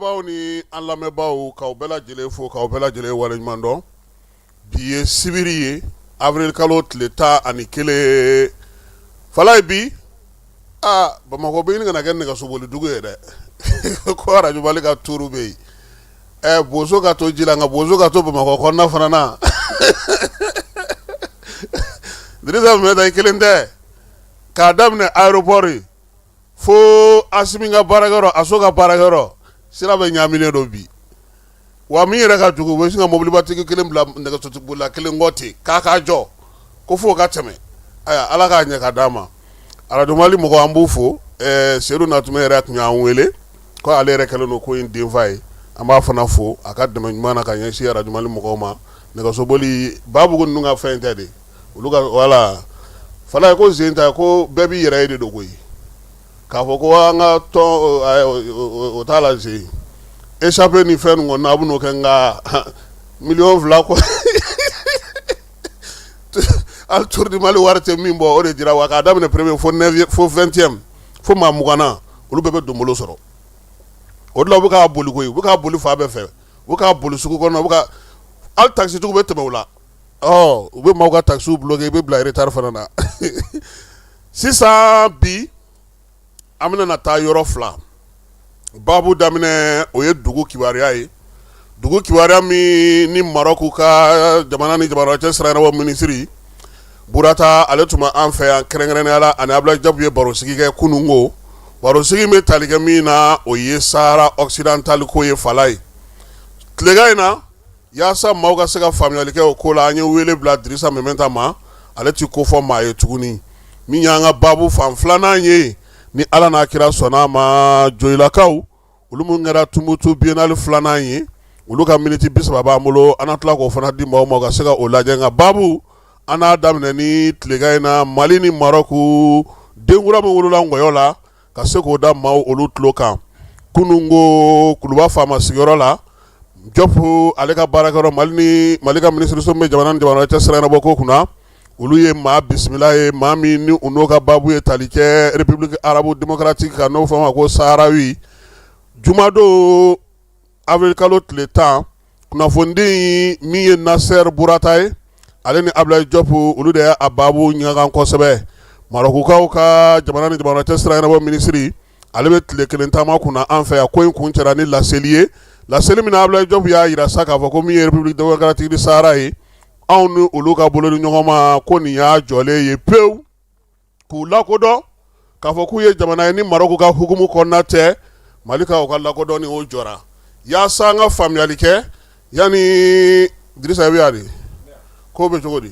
filɛbaaw ni an lamɛnbaaw, k'aw bɛɛ lajɛlen fo, k'aw bɛɛ lajɛlen waleɲuman dɔn. Bi ye sibiri ye, avril kalo tile 11. Falaye, bi aa, Bamakɔ bɛ ɲini ka na kɛ nɛgɛsoboli dugu ye dɛ, ko Arajo Mali ka tour bɛ yen. Ɛ, bozo ka to ji la, nka bozo ka to Bamakɔ kɔnɔna fana na. Dirisa Mɛta, i kelen tɛ. K'a daminɛ aéroport fo Asimi ka baarakɛyɔrɔ, Aso ka baarakɛyɔrɔ, sira bɛ ɲaaminen don bi. Wa min yɛrɛ ka jugu, u bɛ sin ka mobilibatigi kelen bila nɛgɛsobolila kelen kɔ ten k'a k'a jɔ ko fo ka tɛmɛ. Ayiwa, Ala k'a ɲɛ ka d'an ma. Arajo Mali mɔgɔ, an b'u fo. Sedu Natumɛ yɛrɛ tun y'an wele ko ale yɛrɛ kɛlen don ko in denfa ye. An b'a fana fo a ka dɛmɛ ɲuman na ka ɲɛsin Arajo Mali mɔgɔw ma. Nɛgɛsoboli Babugu ninnu ka fɛn tɛ de, olu ka wala. Falaye, ko sen ta ko bɛɛ b'i yɛrɛ ye de don koyi. K'a fɔ ko an ka tɔn, o t'a la. Sen échappée ni fɛn ninnu kɔni, a bɛ n'o kɛ, nka miliyɔn 2 kɔ, hali Tour du Mali wari tɛ min bɔ, o de dira wa. K'a daminɛ premier fo neuvième, fo 20e, fo maa 20na, olu bɛɛ bɛ donbolo sɔrɔ. O de la u bɛ k'a boli koyi, u bɛ k'a boli fan bɛɛ fɛ, u bɛ k'a boli sugu kɔnɔ, u bɛ ka hali takisitigiw bɛ tɛmɛ u la. Ɔ, u bɛ maaw ka takisiw bloquer, i bɛ bila retard fana na. Sisan bi, an bɛna na taa yɔrɔ fila. Baabu daminɛ, o ye dugu kibaruya ye. Dugu kibaruya min ni Marɔku ka jamana ni jamana cɛ sira ɲɛnabɔ minisiri Burata, ale tun bɛ an fɛ yan kɛrɛnkɛrɛnnenya la, ani Abulayi Jabu ye barosigi kɛ kununko. Barosigi bɛ tali kɛ min na, o ye Sahara occidental ko ye. Falaye, tilegan in na, yaasa maaw ka se ka faamuyali kɛ o ko la, an ye wele bila Dirisa Mɛmɛnta ma. Ale tɛ ko fɔ maa ye tuguni. Min y'an ka baabu fan filanan ye, ni Ala n'a kira sɔnna a ma, Joyilakaw, olu minnu kɛra Tumutu biennale filanan ye, olu ka miniti 30 b'an bolo. An na tila k'o fana di maaw ma ka se ka o lajɛ. Nka baabu, an n'a daminɛ ni tilegan in na, Mali ni Marɔku denkura min wolola Nkɔyɔ la, ka se k'o da maaw olu tulo kan. Kununko, Kuluba faama sigiyɔrɔ la, Jɔpu ale ka baarakɛyɔrɔ, Mali ni Mali ka minisiriso min bɛ jamana ni jamana cɛ sira ɲɛnabɔ ko kunna, olu ye maa bisimila ye, maa min ni u n'o ka baabu ye tali kɛ République arabe démocratique kan, n'o fɔ ma ko Saharawi. Jumadon, avril kalo tile 10, kunnafonidi min ye Nasɛri Burata ye, ale ni Abulayi Jɔpu, olu de y'a baabu ɲagan kosɛbɛ. Marɔkukaw ka jamana ni jamana cɛ sira ɲɛnabɔ minisiri, ale bɛ tile kelen taama kunna an fɛ yan. Ko in kuncɛra ni laseli ye, laseli min na Abulayi Jɔpu y'a jira sa k'a fɔ ko min ye République démocratique du Sahara ye, anw ni olu ka bolo ni ɲɔgɔn ma, ko nin y'a jɔlen ye pewu, k'u lakodɔn k'a fɔ k'u ye jamana ye ni Marɔku ka hukumu kɔnɔna tɛ, Mali ka u ka lakodɔnni o jɔra. Yaasa an ka faamuyali kɛ, yanni Dirisa, i bɛ yan de, ko bɛ cogo di?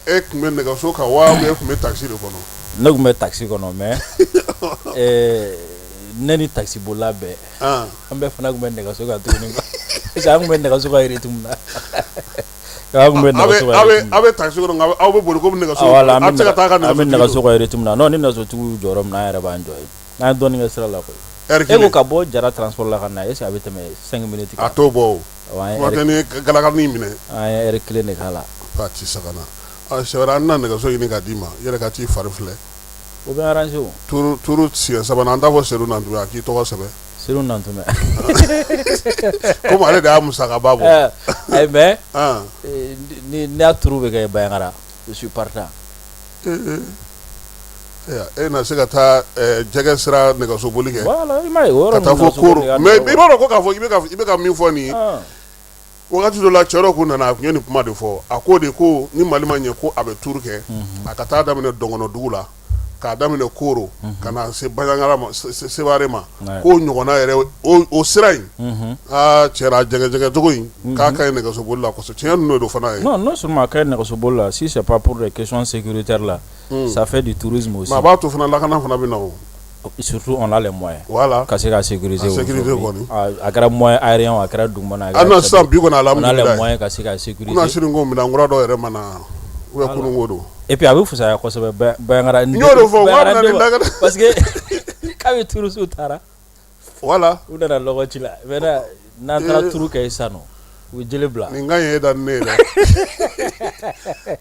E tun bɛ nɛgɛso kan wa, e tun bɛ takisi de kɔnɔ? Ne tun bɛ takisi kɔnɔ, mais ne ni takisibolila bɛɛ, an bɛɛ fana tun bɛ nɛgɛso kan tuguni, parce que an tun bɛ nɛgɛso ka rythme na. An tun bɛ nɛgɛso kan, aw bɛ takisi kɔnɔ, nka aw bɛ boli komi nɛgɛso. Voilà, an bɛ se ka taa ka an bɛ nɛgɛso ka rythme na. Non, ni nɛgɛsotigiw jɔ yɔrɔ min na, an yɛrɛ b'an jɔ yen. N'an ye dɔɔnin kɛ sira la koyi. E ko ka bɔ Jara transport la ka na, est ce que a bɛ tɛmɛ 5 minutes kan? A t'o bɔ o. Kuma tɛ ni galakani minɛ. An ye heure kelen de k'a la. A ti sagana. Sɛ wɛrɛ, an na nɛgɛso ɲini k'a d'i ma, i yɛrɛ ka t'i fari filɛ. O bɛ arranger o. Tour siɲɛ sabanan, an t'a fɔ Sedu Nantunme a k'i tɔgɔ sɛbɛn. Sedu Nantunme. Komi ale de y'a musakaba bɔ. Ayi, mais ni n'a tour bɛ kɛ Bandiagara, je suis partant. E na se ka taa jɛgɛ sira nɛgɛsoboli kɛ. Voilà, i m'a ye o yɔrɔ ka taa fɔ Koro, mais i b'a dɔn ko k'a fɔ i bɛ ka min fɔ nin ye. Wagati dɔ la, cɛ dɔ kun nana, a tun ye nin kuma de fɔ. A ko de ko ni Mali ma ɲɛ ko a bɛ tour kɛ, a ka taa daminɛ Dɔngɔnɔdugu la, k'a daminɛ Koro ka na se Bandiagara ma, Sevare ma, k'o ɲɔgɔnna yɛrɛ, o sira in, aa cɛ, a jɛgɛjɛgɛ cogo in, k'a ka ɲi nɛgɛsoboli la kosɛbɛ. Tiɲɛ ninnu de fana ye. Non, non seulement a ka ɲi nɛgɛsoboli la, si c'est pas pour des questions sécuritaires là, ça fait du tourisme aussi. Mais a b'a to fana lakana fana bɛ na o. Surtout on a les moyens. Voilà. Ka se ka sécuriser. A sécuriser kɔni. A kɛra moyen aérien, a kɛra dugumana. A non, sisan bi kɔni, alhamdulilayi. On a les moyens ka se ka sécuriser. Kunasini ko minɛn kura dɔw yɛrɛ ma na ou bien kununko don. Et puis a bɛ fisaya kosɛbɛ Bandiagara. N y'o de fɔ, n k'a bɛ na ni lakana. Parce que kabi touristes taara. Voilà. U nana lɔgɔ ci la, maintenant n'an taara tour kɛ sisan nɔ, u bɛ jele bila. Nin ka ɲi e da ni ne ye dɛ.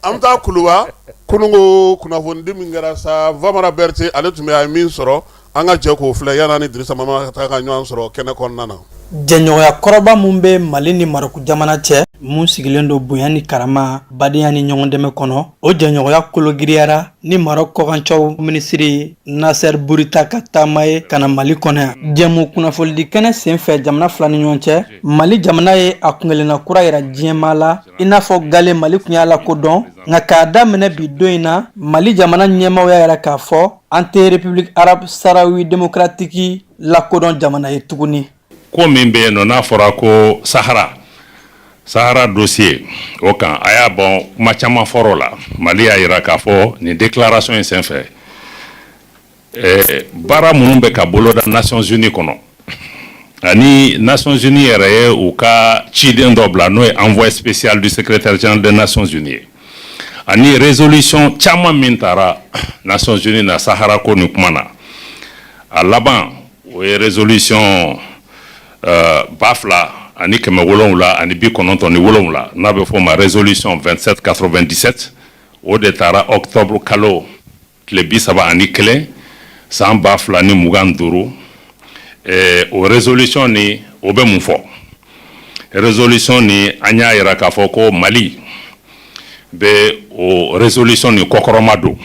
An bɛ taa Kuluba. Kununko, kunnafonidi min kɛra sa, Vamara Berete, ale tun bɛ, a ye min sɔrɔ, An ka jɛ k'o filɛ yanni an ni Dirisa Mama ka taa ka ɲɔgɔn sɔrɔ kɛnɛ kɔnɔna na. Jɛɲɔgɔnya kɔrɔba min bɛ Mali ni Marɔku jamana cɛ, mun sigilen don bonya ni karama, badenya ni ɲɔgɔndɛmɛ kɔnɔ, o jɛɲɔgɔnya kologiriyara ni Marɔku kɔkancɛw minisiri Nasɛri Burita ka taama ye ka na Mali kɔnɔ yan. Jɛmu kunnafonidi kɛnɛ senfɛ jamana fila ni ɲɔgɔn cɛ, Mali jamana ye a kunkelenna kura yira diɲɛmaa la, i n'a fɔ gale Mali tun y'a lakodɔn, nka k'a daminɛ bi don in na, Mali jamana ɲɛmaaw y'a yira k'a fɔ an tɛ République arabe sahraouie démocratique lakodɔn jamana ye tuguni. Ko min bɛ yen nɔ n'a fɔra ko Sahara, Sahara dossier o kan, a y'a bɔn kuma caman fɔra o la. Mali y'a jira k'a fɔ nin déclaration in senfɛ, baara minnu bɛ ka boloda Nations Unies kɔnɔ, ani Nations Unies yɛrɛ ye u ka ciden dɔ bila, n'o ye envoyé spécial du secrétaire général des Nations Unies ye, ani résolution caman min taara Nations Unies na Sahara ko nin kuma na, a laban o ye résolution 2797, n'a bɛ fɔ o ma résolution 2797, o de taara octobre kalo tile 31 san 2025. O résolution ni, o bɛ mun fɔ? Résolution ni, an y'a yira k'a fɔ ko Mali bɛ o résolution ni kɔkɔrɔma don.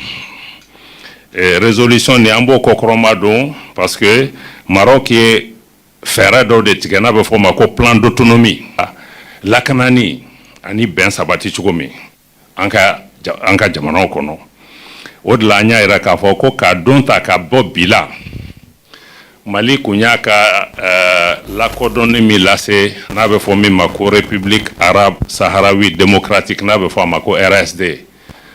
Résolution ni, an b'o kɔkɔrɔma don parce que Maroc ye fɛɛrɛ dɔw de tigɛ, n'a bɛ fɔ o ma ko plan d'autonomie, lakanani ani bɛn sabati cogo min an ka jamanaw kɔnɔ. O de la an y'a yira k'a fɔ ko k'a don ta ka bɔ bi la, Mali kun y'a ka lakodɔnni min lase, n'a bɛ fɔ min ma ko République arabe sahraouie démocratique, n'a bɛ fɔ a ma ko RSD,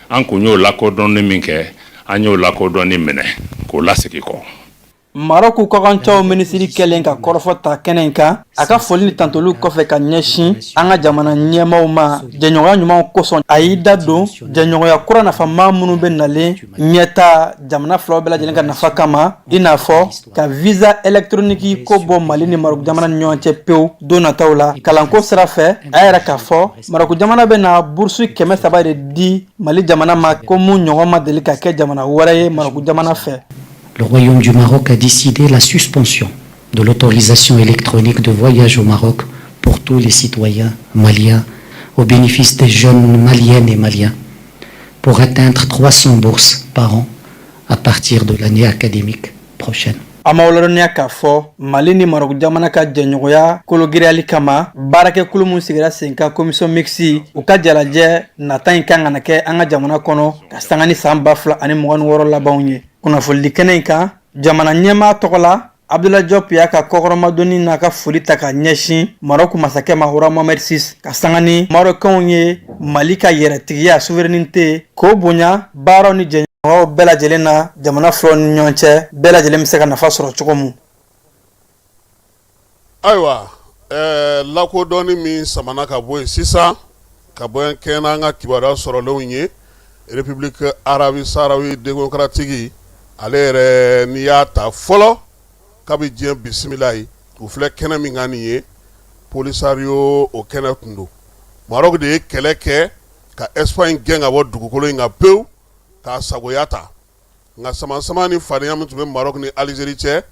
an kun y'o lakodɔnni min kɛ, an y'o lakodɔnni minɛ k'o lasegin kɔ. Marɔku kɔkancɛw minisiri kɛlen ka kɔrɔfɔ ta kɛnɛ in kan, a ka foli ni tantoliw kɔfɛ ka ɲɛsin an ka jamana ɲɛmaaw ma jɛɲɔgɔnya ɲumanw kosɔn, a y'i da don jɛɲɔgɔnya kura nafama minnu bɛ nalen ɲɛta jamana filaw bɛɛ lajɛlen ka nafa kama, i n'a fɔ ka visa électronique ko bɔ Mali ni Marɔku jamana ni ɲɔgɔn cɛ pewu don nataw la. Kalanko sira fɛ, a y'a yira k'a fɔ Marɔku jamana bɛna bourse 300 de di Mali jamana ma, ko mun ɲɔgɔn ma deli ka kɛ jamana wɛrɛ ye Marɔku jamana fɛ. Le Royaume du Maroc a décidé la suspension de l'autorisation électronique de voyage au Maroc pour tous les citoyens maliens au bénéfice des jeunes Maliennes et Maliens pour atteindre 300 bourses par an à partir de l'année académique prochaine. A ma ladɔnniya k'a fɔ Mali ni Marɔku jamana ka jɛɲɔgɔnya kologiriyali kama, baarakɛkulu min sigira sen kan, commission mixte, u ka jalajɛ nata in kan ka na kɛ an ka jamana kɔnɔ ka sanga ni san 2026 labanw ye. Kunnafonidi kɛnɛ in kan, jamana ɲɛmaa tɔgɔ la, Abdoulaye Diop y'a ka kɔkɔrɔmadonni n'a ka foli ta ka ɲɛsin Marɔku masakɛ ma, roi Mohamed VI, ka sanga ni Marɔkɛnw ye Mali ka yɛrɛtigiya, souveraineté, k'o bonya baaraw ni jɛɲɔgɔnyaw bɛɛ lajɛlen na jamana filaw ni ɲɔgɔn cɛ, bɛɛ lajɛlen bɛ se ka nafa sɔrɔ cogo min. Ayiwa, lakodɔnni min samana ka bɔ yen sisan, ka bɔ kɛ n'an ka kibaruya sɔrɔlenw ye, République arabe sahraouie démocratique, ale yɛrɛ, n'i y'a ta fɔlɔ kabi diɲɛ bisimila ye, u filɛ kɛnɛ min kan nin ye, Polisario o kɛnɛ tun don. Maroc de ye kɛlɛ kɛ ka Espagne gɛn ka bɔ dugukolo in kan pewu k'a sagoya ta. Nka sama-sama ni fadenya min tun bɛ Maroc ni Algérie cɛ,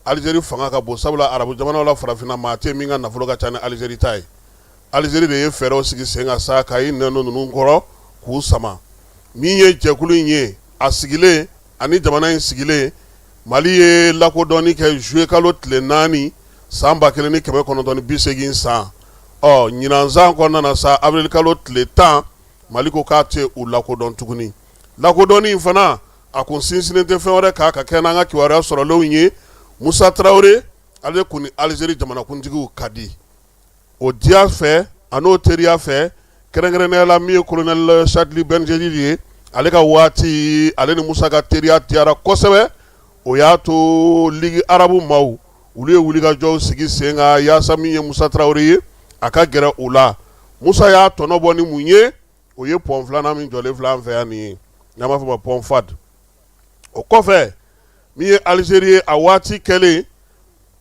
Algérie fanga ka bon, sabula arabu jamanaw la, farafinna, maa tɛ min ka nafolo ka ca ni Algérie ta ye. Algérie de ye fɛɛrɛw sigi sen kan sa ka i nɛn ninnu kɔrɔ k'u sama. Min ye jɛkulu in ye, a sigilen ani jamana in sigilen, Mali ye lakodɔnni kɛ juillet kalo tile 4 san 1980 san. Ɔ ɲinan san kɔnɔna na sa, avril kalo tile 10, Mali ko k'a tɛ u lakodɔn tuguni. Lakodɔnni in fana, a kun sinsinnen tɛ fɛn wɛrɛ kan ka kɛ n'an ka kibaruya sɔrɔlenw ye, Musa Tarawele, ale kun ni Algérie jamanakuntigiw ka di o diya fɛ, a n'o teriya fɛ, kɛrɛnkɛrɛnnenya la min ye colonel Chadli Benjedid ye, ale ka waati, ale ni Musa ka teriya diyara kosɛbɛ. O y'a to Ligue arabe maaw, olu ye wulikajɔw sigi sen kan yaasa min ye Musa Tarawele ye, a ka gɛrɛ u la. Musa y'a tɔnɔ bɔ ni mun ye? O ye pont filanan min jɔlen filɛ an fɛ yan nin ye, n'an b'a fɔ o ma pont Fahd. O kɔfɛ, min ye Algérie ye, a waati kɛlen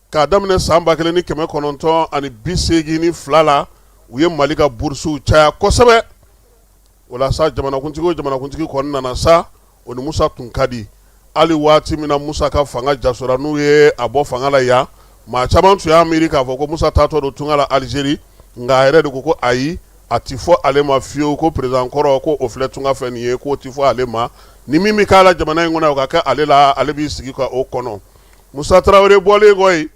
k'a daminɛ san 1982 la, u ye Mali ka boursew caya kosɛbɛ. O la sa, jamanakuntigi o jamanakuntigi kɔni nana sa, o ni Musa tun ka di. Hali waati min na Musa ka fanga jasora, n'u ye a bɔ fanga la yan, maa caman tun y'a miiri k'a fɔ ko Musa taatɔ don tunga la Alizeri, nka a yɛrɛ de ko ayi, a tɛ fɔ ale ma fiyewu ko président kɔrɔ ko o filɛ tunga fɛ nin ye, k'o tɛ fɔ ale ma. Ni min bɛ k'a la jamana in kɔnɔ, o ka kɛ ale la, ale b'i sigi ka o kɔnɔ. Musa Tarawele bɔlen kɔ yen,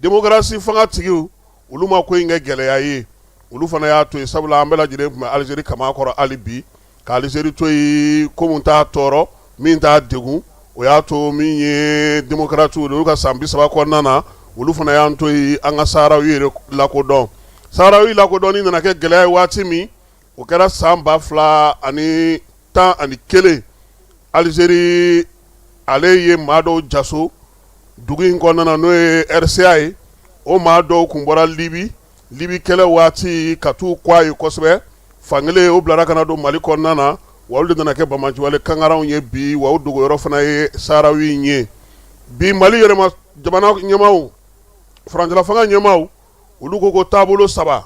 démocratie fanga tigiw, olu ma ko in kɛ gɛlɛya ye, olu fana y'a to yen, sabula an bɛɛ lajɛlen tun bɛ Alizeri kaman kɔrɔ hali bi. Ka Alizeri to yen, ko min t'a tɔɔrɔ, min t'a degun, o y'a to min ye démocratew olu ka san 30 kɔnɔna na, olu fana y'an to yen an ka Saharawi yɛrɛ lakodɔn. Saharawi lakodɔnni nana kɛ gɛlɛya ye waati min, o kɛra san 2011. Alizeri ale ye maa dɔw jaso dugu in kɔnɔna na, n'o ye RCA ye. O maa dɔw tun bɔra Libi, Libi kɛlɛ waati, ka t'u kɔ a ye kosɛbɛ. Fankelen o bilara ka na don Mali kɔnɔna na, wa olu de nana kɛ banbaanciwale kangaraw ye bi, wa u dogoyɔrɔ fana ye Saharawi in ye bi. Mali yɛrɛma jamana ɲɛmaaw, furancɛla fanga ɲɛmaaw, olu ko taabolo saba,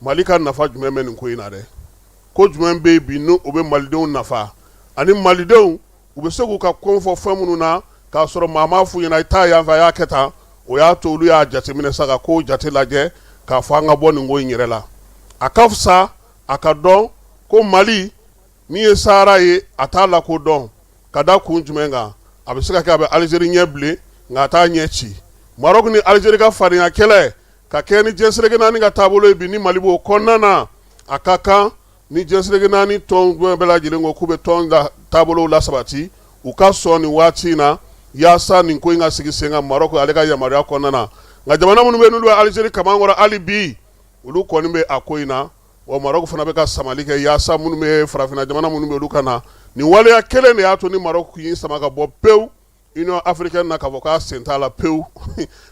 Mali ka nafa jumɛn bɛ nin ko in na dɛ? Ko jumɛn bɛ yen bi n'o bɛ malidenw nafa, ani malidenw u bɛ se k'u ka kɔn fɔ fɛn minnu na k'a sɔrɔ maa m'a f'u ɲɛna i taa yan fɛ, a y'a kɛ tan? O y'a to olu y'a jateminɛ sa ka ko jate lajɛ k'a fɔ an ka bɔ nin ko in yɛrɛ la. A ka fisa a ka dɔn ko Mali min ye Sahara ye, a t'a lakodɔn. Ka da kun jumɛn kan? A bɛ se ka kɛ a bɛ Alizeri ɲɛ bilen, nka a t'a ɲɛ ci. Maroc ni Alizeri ka fadenya kɛlɛ ka kɛ ni diɲɛ seleke naani ka taabolo ye bi, ni Mali b'o kɔnɔna na, a ka kan ni diɲɛ seleke naani tɔn bɛɛ lajɛlen ko k'u bɛ tɔn taabolow lasabati, u ka sɔn nin waati in na yaasa nin ko in ka sigi sen kan Maroc ale ka yamaruya kɔnɔna na. Nka jamana minnu bɛ n'olu bɛ Alizeri kaman kɔrɔ hali bi, olu kɔni bɛ a ko in na. Wa Maroc fana bɛ ka samali kɛ yaasa minnu bɛ farafinna jamana minnu bɛ, olu ka na. Nin waleya kelen de y'a to ni Maroc y'i sama ka bɔ pewu Union africaine na, k'a fɔ k'a sen t'a la pewu.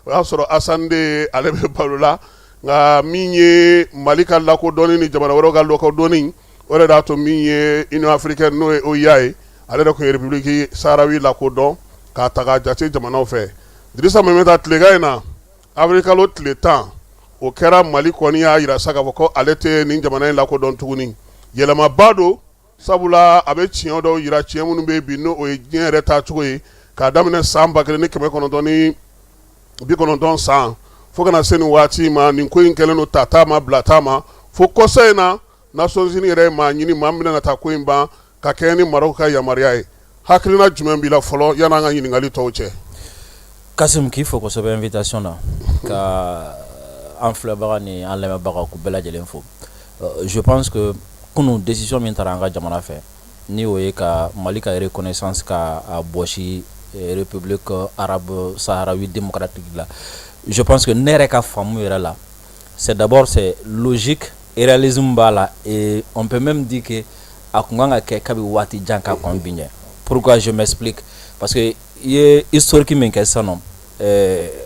O y'a sɔrɔ Hassan II ale bɛ balo la. Nka min ye Mali ka lakodɔnni ni jamana wɛrɛw ka lakodɔnni, o de y'a to min ye Union africaine, n'o ye OUA ye, ale de tun ye République sahraouie lakodɔn k'a ta k'a jate jamanaw fɛ. Dirisa Mɛmɛta, tilegan in na, avril kalo tile 10, o kɛra. Mali kɔni y'a jira sa k'a fɔ ko ale tɛ nin jamana in lakodɔn tuguni. Yɛlɛmaba don, sabula a bɛ tiɲɛ dɔw jira, tiɲɛ minnu bɛ bi, n'o ye diɲɛ yɛrɛ taacogo ye, k'a daminɛ san 1990 san fo kana se nin waati ma. Nin ko in kɛlen don ta t'a ma, bila t'a ma, fo kɔsa in na, Nations Unies yɛrɛ ye maa ɲini, maa min bɛna na taa ko in ban ka kɛ ni Maroc ka yamaruya ye. Hakilina jumɛn b'i la fɔlɔ, yan'an ka ɲininkali tɔw cɛ? Kasim, k'i fo kosɛbɛ invitation na, ka an filɛbaga ni an lamɛnbaga k'u bɛɛ lajɛlen fo. Je pense que kunun, décision min taara an ka jamana fɛ, ni o ye ka Mali ka reconnaissance ka a bɔsi République arabe sahraouie démocratique la, je pense que ne yɛrɛ ka faamu yɛrɛ la, c'est d'abord, c'est logique, réalisme b'a la, et on peut même dire que a kun kan ka kɛ kabi waati jan ka kɔn bi ɲɛ. Pourquoi? Je m'explique. Parce que i ye historique min kɛ sisan nɔ,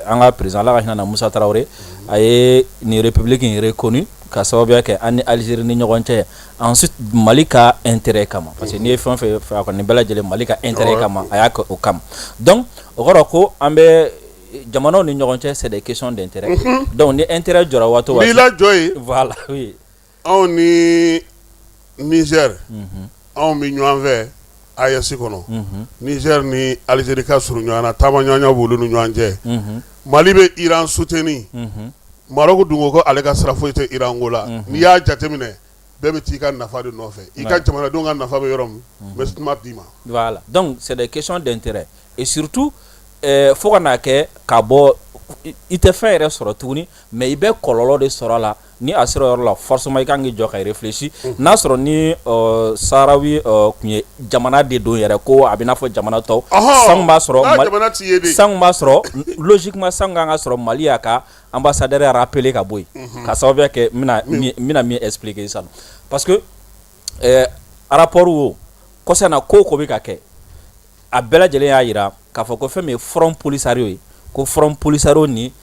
an ka président, Ala ka hinɛ na, Musa Tarawele, a ye nin république in reconnu ka sababuya kɛ an ni Algérie ni ɲɔgɔn cɛ, ensuite Mali ka intérêt kama, parce que n'i ye fɛn o fɛn fɛ a kɔni bɛɛ lajɛlen, Mali ka intérêt kama a y'a kɛ o kama. Donc o kɔrɔ ko an bɛ jamanaw ni ɲɔgɔn cɛ, c'est des questions d'intérêt. Donc ni intérêt jɔra waati o waati N b'i lajɔ yen. Voilà, oui. Anw ni Niger, anw bɛ ɲɔgɔn fɛ AES kɔnɔ. Niger ni Algérie ka surun ɲɔgɔn na, taama ɲɔgɔnya b'olu ni ɲɔgɔn cɛ. Mali bɛ Iran soutenir. Maroc dun ko ko ale ka sira foyi tɛ Iran ko la. N'i y'a jateminɛ, bɛɛ bɛ t'i ka nafa de nɔfɛ. I ka jamanadenw ka nafa bɛ yɔrɔ min, n bɛ kuma d'i ma. Voilà, donc c'est des questions d'intérêt et surtout fo ka n'a kɛ ka bɔ, i tɛ fɛn yɛrɛ sɔrɔ tuguni, mais i bɛ kɔlɔlɔ de sɔrɔ a la. Ni a sera o yɔrɔ la, forcément i kan k'i jɔ ka réfléchir. N'a sɔrɔ ni Sahraoui tun ye jamana de don yɛrɛ, ko a bɛ n'a fɔ jamana tɔw, san b'a sɔrɔ n'a jamana t'i ye de. San b'a sɔrɔ logiquement, san kan ka sɔrɔ Mali y'a ka ambassadeur rappelé ka bɔ yen, ka sababuya kɛ n bɛna min expliquer sisan. Parce que rapport wo kɔsa in na, ko o ko bɛ ka kɛ, a bɛɛ lajɛlen y'a jira k'a fɔ ko fɛn min ye Front Polisario ye, ko Front Polisario ni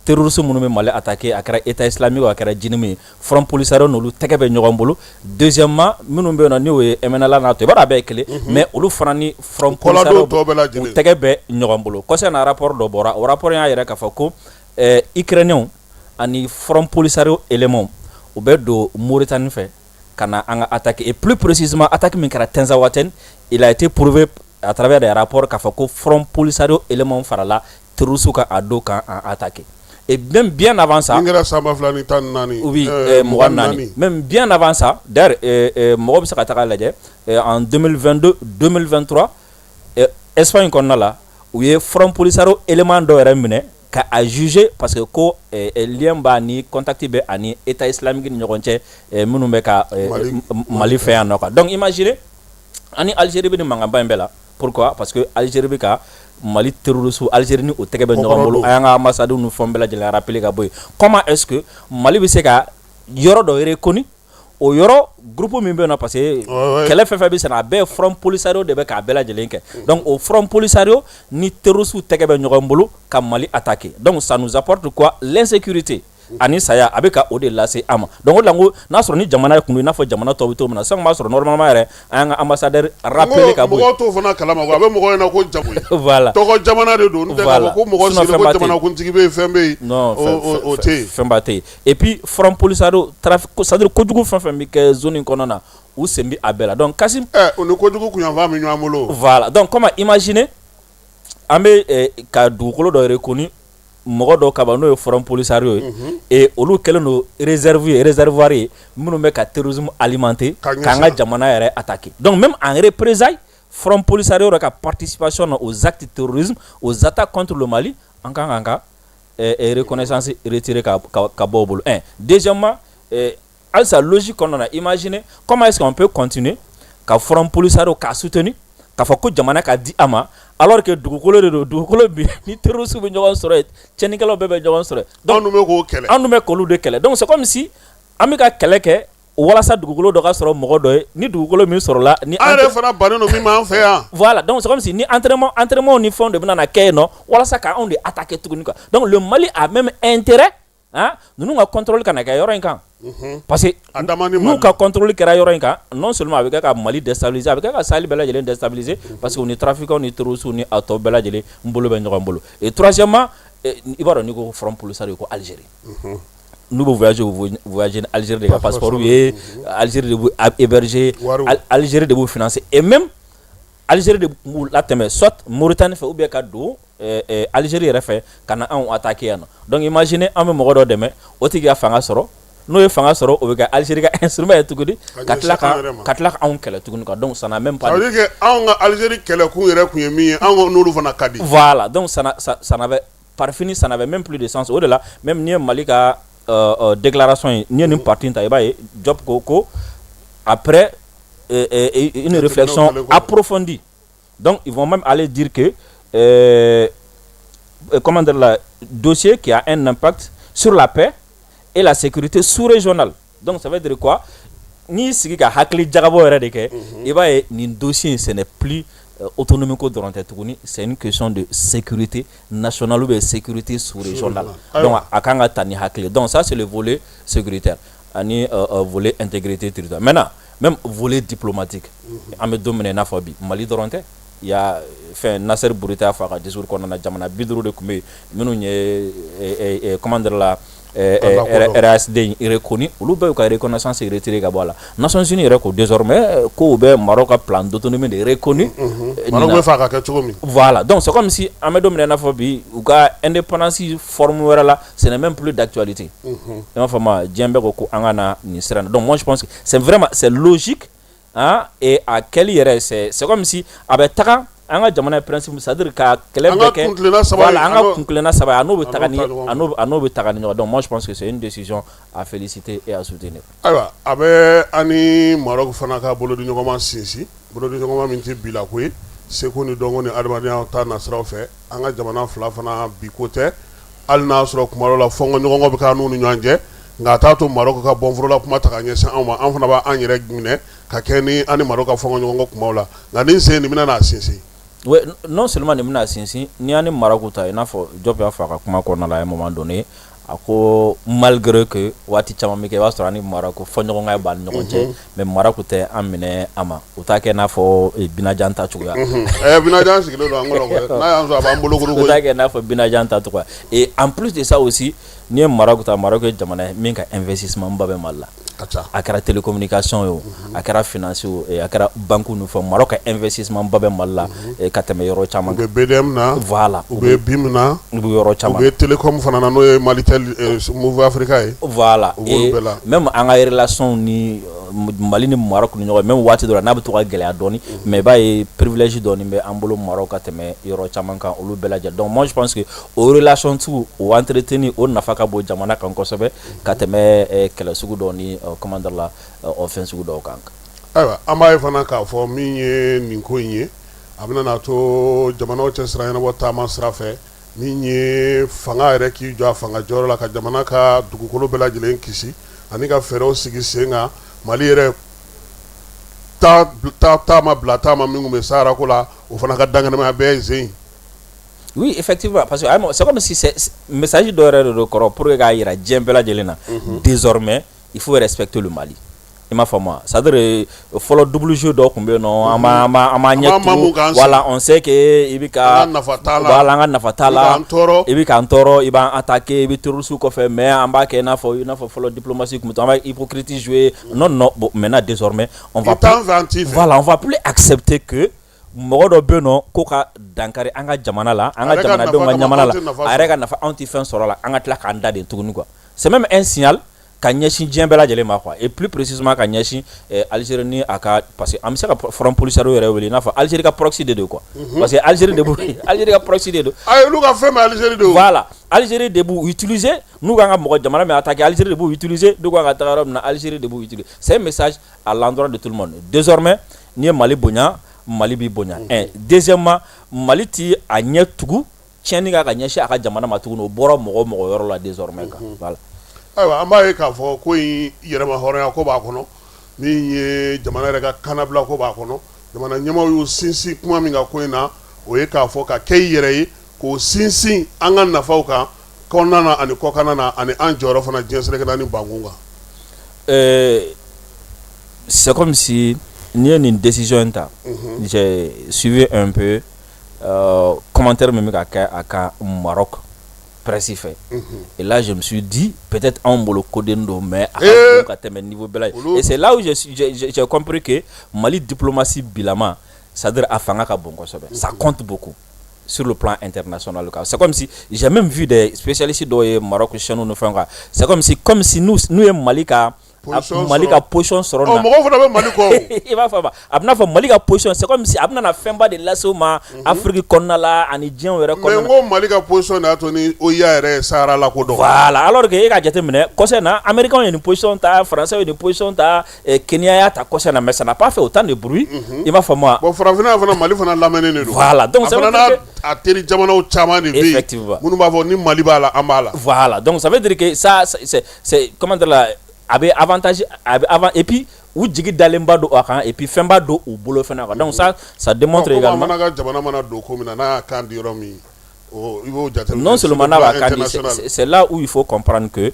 terroriste minnu bɛ Mali attaquer, a kɛra État islamique, a kɛra JNIM ye, Front Polisario n'olu tɛgɛ bɛ ɲɔgɔn bolo. Deuxièmement, minnu bɛ yen nɔ, n'o ye MNLA n'a tɔ, i b'a dɔn a bɛɛ ye kelen, mais olu fana ni Front Polisario tɔw bɛɛ lajɛlen u tɛgɛ bɛ ɲɔgɔn bolo. Kɔsa in na, rapport dɔ bɔra, o rapport y'a jira k'a fɔ ko Ukrainiens ani Front Polisario éléments, u bɛ don Mauritanie fɛ ka na an ka attaquer, et plus précisément attaque min kɛra Tinzaouatène, il a été prouvé à travers des rapports k'a fɔ ko Front Polisario élément farala terroristes kan a don kan an attaquer. Et même bien avant ça, Min kɛra san 2014. Oui, 24, même bien avant ça d'ailleurs, mɔgɔ bɛ se ka taga lajɛ en 2022, 2023, Espagne kɔnɔna la, u ye Front Polisario élément dɔ yɛrɛ minɛ ka a juger parce que ko lien b'a ni contact bɛ ani État islamique ni ɲɔgɔn cɛ, minnu bɛ ka Mali fɛ yan nɔ quoi. Donc imaginez, ani Algérie bɛ nin mankanba in bɛɛ la. Pourquoi? Parce que Algérie bɛ ka Mali terroriste, Algérie ni o tɛgɛ bɛ ɲɔgɔn bolo. An y'an ka ambassade ni fɛn bɛɛ lajɛlen rappeler ka bɔ yen. Comment est-ce que Mali bɛ se ka yɔrɔ dɔ reconnu, o yɔrɔ groupe min bɛ yen nɔ? Parce que kɛlɛ fɛn fɛn bɛ sen na, a bɛɛ ye Front Polisario de bɛ k'a bɛɛ lajɛlen kɛ. Donc o Front Polisario ni terroriste tɛgɛ bɛ ɲɔgɔn bolo ka Mali attaquer. Donc ça nous apporte quoi? L'insécurité ani saya, a bɛ ka o de lase an ma. Donc o de la n ko n'a sɔrɔ ni jamana kun don i n'a fɔ jamana tɔw bɛ cogo min na sisan, b'a sɔrɔ normalement yɛrɛ an y'an ka ambassadeur rappeler ka bɔ yen. Mɔgɔw t'o fana kalama quoi, a bɛ mɔgɔw ɲɛna ko jago ye. Voilà. Tɔgɔ jamana de don, n'o tɛ k'a fɔ ko mɔgɔ sigilen ko jamanakuntigi bɛ yen, fɛn bɛ yen. Non. O tɛ yen. Fɛnba tɛ yen. Et puis Front Polisario trafic, c'est à dire kojugu fɛn fɛn bɛ kɛ zone in kɔnɔna na, u sen bɛ a bɛɛ la. Donc Kassim, Ɛ, o ni kojugu kunyanfan bɛ ɲɔgɔn bolo. Voilà, donc comment imaginer an bɛ ka dugukolo dɔ reconnu mɔgɔ dɔ kaba, n'o ye Front Polisario ye, et olu kɛlen don réserve ye, réservoir ye minnu bɛ ka terrorisme alimenter k'an ka jamana yɛrɛ attaquer. Donc même en représailles, Front Polisario yɛrɛ ka participation na aux actes de terrorisme, aux attaques contre le Mali, an kan k'an ka reconnaissance retirer ka bɔ o bolo. Un, deuxièmement, halisa logique kɔnɔna na, imaginez comment est-ce qu'on peut continuer ka Front Polisario k'a soutenir, k'a fɔ ko jamana ka di a ma, alors que dugukolo de don, dugukolo bi ni terroristes bɛ ɲɔgɔn sɔrɔ yen, tiɲɛnikɛlaw bɛɛ bɛ ɲɔgɔn sɔrɔ yen. Donc anw dun bɛ k'o kɛlɛ. Anw dun bɛ k'olu de kɛlɛ. Donc c'est comme si an bɛ ka kɛlɛ kɛ walasa dugukolo dɔ ka sɔrɔ mɔgɔ dɔ ye, ni dugukolo min sɔrɔla ni An yɛrɛ fana bannen don min ma an fɛ yan. Voilà, donc c'est comme si ni entraînement ni fɛnw de bɛna na kɛ yen nɔ walasa k'anw de attaquer tuguni quoi. Donc le Mali a même intérêt, hein, ninnu ka contrôle kana kɛ yɔrɔ in kan, parce que n'u ka contrôle kɛra yɔrɔ in kan, non seulement a bɛ kɛ ka Mali déstabiliser, a bɛ kɛ ka Sahel bɛɛ lajɛlen déstabiliser, parce que u ni trafiquants ni terroristes ni a tɔ bɛɛ lajɛlen n bolo bɛ ɲɔgɔn bolo. Et troisièmement, i b'a dɔn, n'i ko Front Polisario, ko Algérie, n'u bɛ voyager, u bɛ voyager ni Algérie de ka passeport ye, Algérie de b'u héberger, Algérie de b'u financer, et même Algérie de b'u latɛmɛ soit Mauritanie fɛ ou bien ka don Algérie yɛrɛ fɛ ka na anw attaquer yan nɔ. Donc imaginez, an bɛ mɔgɔ dɔ dɛmɛ, o tigi ka fanga sɔrɔ, n'o ye fanga sɔrɔ, o bɛ kɛ Algérie ka instrument ye tuguni ka tila ka anw kɛlɛ tuguni quoi. Donc ça n'a même pas Ça veut dire que anw ka Algérie kɛlɛkun yɛrɛ kun ye min ye, anw n'olu fana ka di. Voilà, donc ça n'avait par fini, ça n'avait même plus de sens. O de la même n'i ye Mali ka déclaration ye, n'i ye nin partie in ta, i b'a ye Diop ko après une réflexion approfondie, donc ils vont même aller dire que comment dire là, dossier qui a un impact sur la paix et la sécurité sous-régionale. Donc ça veut dire quoi? N'i sigi ka hakili jagabɔ yɛrɛ de kɛ, i b'a ye nin dossier in, ce n'est plus autonomie ko dɔrɔn tɛ tuguni, c'est une question de sécurité nationale ou bien sécurité sous-régionale. Donc a kan ka ta ni hakili. Donc ça, c'est le volet sécuritaire ani volet intégrité territoriale. Maintenant, même volet diplomatique, an bɛ don min na i n'a fɔ bi, Mali dɔrɔn tɛ. Il y a fɛn, Nasser Bourita y'a fɔ a ka discours kɔnɔna na, jamana 50 de tun bɛ yen minnu ye, comment dire la, RASD in reconnu, olu bɛɛ y'u ka reconnaissance retiré ka bɔ a la. Nations Unies yɛrɛ ko désormais ko u bɛ Maroc ka plan d'autonomie de reconnu. Maroc bɛ fɛ a ka kɛ cogo min. Voilà, donc c'est comme si an bɛ don min na i n'a fɔ bi, u ka indépendance forme wɛrɛ la, ce n'est même plus d'actualité. I m'a faamu, diɲɛ bɛɛ ko ko an ka na nin sira in na. Donc moi, je pense que c'est vraiment, c'est logique, hein, et a kɛli yɛrɛ, c'est comme si a bɛ taga an ka jamana ye principe, c'est à dire ka kɛlɛ bɛɛ kɛ, voilà, an ka kuntilenna saba, a n'o bɛ taga ni a n'o bɛ taga ni ɲɔgɔn. Donc moi, je pense que c'est une décision à féliciter et à soutenir. Ayiwa, a bɛ an ni Maroc fana ka bolodiɲɔgɔnma sinsin, bolodiɲɔgɔnma min tɛ bi la ko ye, seko ni dɔnko ni adamadenya ta nasiraw fɛ. An ka jamana fila fana bi ko tɛ, hali n'a sɔrɔ kuma dɔ la fɔnkɔ ɲɔgɔnkɔ bɛ k'an n'u ni ɲɔgɔn cɛ, nka a t'a to Maroc ka bɔnforola kuma ta ka ɲɛsin anw ma. An fana b'an yɛrɛ minɛ ka kɛ ni an ni Maroc ka fɔnkɔ ɲɔgɔnkɔ kumaw la, nka nin sen nin bɛna n'a sinsin. Oui, non seulement nin bɛna sinsin, n'i y'an ni Maroc ta, i n'a fɔ Diop y'a fɔ a ka kuma kɔnɔna la, à un moment donné, a ko malgré que waati caman bɛ kɛ, i b'a sɔrɔ an ni Maroc fɔɲɔgɔnkɔ b'an ni ɲɔgɔn cɛ, mais Maroc tɛ an minɛ a ma, u t'a kɛ i n'a fɔ Binajan ta cogoya. Binajan sigilen don an kɔrɔ, n'a y'an sɔrɔ a b'an bolo. U t'a kɛ i n'a fɔ Binajan ta cogoya. Et en plus de ça aussi, n'i ye Maroc ta, Maroc ye jamana ye min ka investissement ba bɛ Mali la. A kɛra télécommunication ye o, a kɛra finance o, a kɛra banque ni fɛnw. Maroc ka investissement ba bɛ Mali la ka tɛmɛ yɔrɔ caman kan. U bɛ BDM na, voilà, u bɛ BIM na, u bɛ yɔrɔ caman, u bɛ télécom fana na, n'o ye Malitel, Moov Africa ye. Voilà, u b'olu bɛɛ la. Même an ka relation ni Mali ni Maroc ni ɲɔgɔn, même waati dɔ la n'a bɛ to ka gɛlɛya dɔɔni, mais i b'a ye privilège dɔɔni bɛ an bolo Maroc ka tɛmɛ yɔrɔ caman kan, olu bɛɛ lajɛlen. Donc moi je pense que o relation sugu o entretenir, o nafa ka bon jamana kan kosɛbɛ ka tɛmɛ kɛlɛ sugu dɔw ni comment dire la, o fɛn sugu dɔw kan. Ayiwa, an b'a ye fana k'a fɔ min ye nin ko in ye, a bɛna n'a to jamanaw cɛ sira ɲɛnabɔ taama sira fɛ, min ye fanga yɛrɛ k'i jɔ a fanga jɔyɔrɔ la ka jamana ka dugukolo bɛɛ lajɛlen kisi ani ka fɛɛrɛw sigi sen kan. Mali yɛrɛ taama bila taama min tun bɛ Sahara ko la, o fana ka dankɛnɛmaya bɛɛ ye sen. Oui, effectivement, parce que c'est comme si c'est message dɔ yɛrɛ de don kɔrɔ, pour que k'a jira diɲɛ bɛɛ lajɛlen na, désormais il faut respecter le Mali. I m'a faamu wa? C'est à dire fɔlɔ, double jeu dɔ tun bɛ yen nɔ, an b'an ɲɛ tugu, voilà, on sait que i bɛ ka, voilà, an ka nafa t'a la, i bɛ k'an tɔɔrɔ, i b'an attaquer, i bɛ terroriste kɔfɛ, mais an b'a kɛ i n'a fɔ fɔlɔ diplomatie tun bɛ, an b'a hypocrite jouer. Non non, bon, maintenant désormais on va plus, voilà, on va plus accepter que mɔgɔ dɔ bɛ yen nɔ ko ka dankari an ka jamana la, an ka jamanadenw ka ɲamana la, a yɛrɛ ka nafa, anw tɛ fɛn sɔrɔ a la, an ka tila k'an da de tuguni quoi. C'est même un signal ka ɲɛsin diɲɛ bɛɛ lajɛlen ma quoi, et plus précisément ka ɲɛsin Algérie ni a ka, parce que an bɛ se ka Front Polisario yɛrɛ wele i n'a fɔ Algérie ka proxy de don quoi, parce que Algérie de b'u, Algérie ka proxy de don. Ayi, olu ka fɛn bɛ Algérie de. Voilà, Algérie de b'u utiliser. N'u kan ka mɔgɔ jamana min attaquer, Algérie de b'u utiliser. N'u kan ka taga yɔrɔ min na, Algérie de b'u utiliser. C'est un message à l'endroit de tout le monde: désormais, n'i ye Mali bonya, Mali b'i bonya. Un, deuxièmement, Mali ti a ɲɛ tugu tiɲɛni kan ka ɲɛsin a ka jamana ma tuguni, o bɔra mɔgɔ mɔgɔ yɔrɔ la désormais kan, voilà. Ayiwa, an b'a ye k'a fɔ ko in yɛrɛma hɔrɔnya ko b'a kɔnɔ, min ye jamana yɛrɛ ka kannabila ko b'a kɔnɔ. Jamana ɲɛmaaw y'u sinsin kuma min kan ko in na, o ye k'a fɔ ka kɛ i yɛrɛ ye, k'o sinsin an ka nafaw kan kɔnɔna na ani kɔkanna na, ani an jɔyɔrɔ fana diɲɛ seleke naani bankun kan. C'est comme si n'i ye nin décision in ta, j'ai suivi un peu commentaire min bɛ ka kɛ a kan Maroc presse fɛ, et là je me suis dit peut-être anw bolo koden don, mais a ka bon ka tɛmɛ niveau bɛɛ la. Et c'est là où j'ai compris que Mali diplomatie bilama, c'est-à-dire a fanga ka bon kosɛbɛ, ça compte beaucoup sur le plan international. C'est comme si j'ai même vu des spécialistes dɔw ye Maroc chaîne ni fɛnw kan, c'est comme si nous nous ye Mali ka position sɔrɔ na. Mɔgɔw fana bɛ Mali kɔ. I b'a fɔ a bɛna fɔ Mali ka position, c'est comme si a bɛna na fɛnba de lase u ma Afrique kɔnɔna la ani diɲɛ yɛrɛ kɔnɔna. Mais n ko Mali ka position de y'a to ni OUA yɛrɛ ye Sahara lakodɔn. Voilà, alors que e ka jateminɛ kɔsɛ na, Américains ye nin position ta, Français ye nin position ta, Kenya y'a ta kɔsɛ na, mais ça n'a pas fait autant de bruit. I m'a faamu wa? Bon, farafinna fana, Mali fana lamɛnnen de don. Voilà, donc ça veut dire que a teri jamanaw caman de bɛ yen. Effectivement. Minnu b'a fɔ ni Mali b'a la, an b'a la. Voilà, donc ça veut dire que ça c'est comment dire la, a bɛ avantage, a bɛ avant, et puis u jigi dalenba don a kan, et puis fɛnba don u bolo fana quoi. Donc ça démontre également. An fana ka jamana mana don ko min na, n'a y'a kan di yɔrɔ min, i b'o jateminɛ. Non seulement n'a b'a kan di, c'est là où il faut comprendre que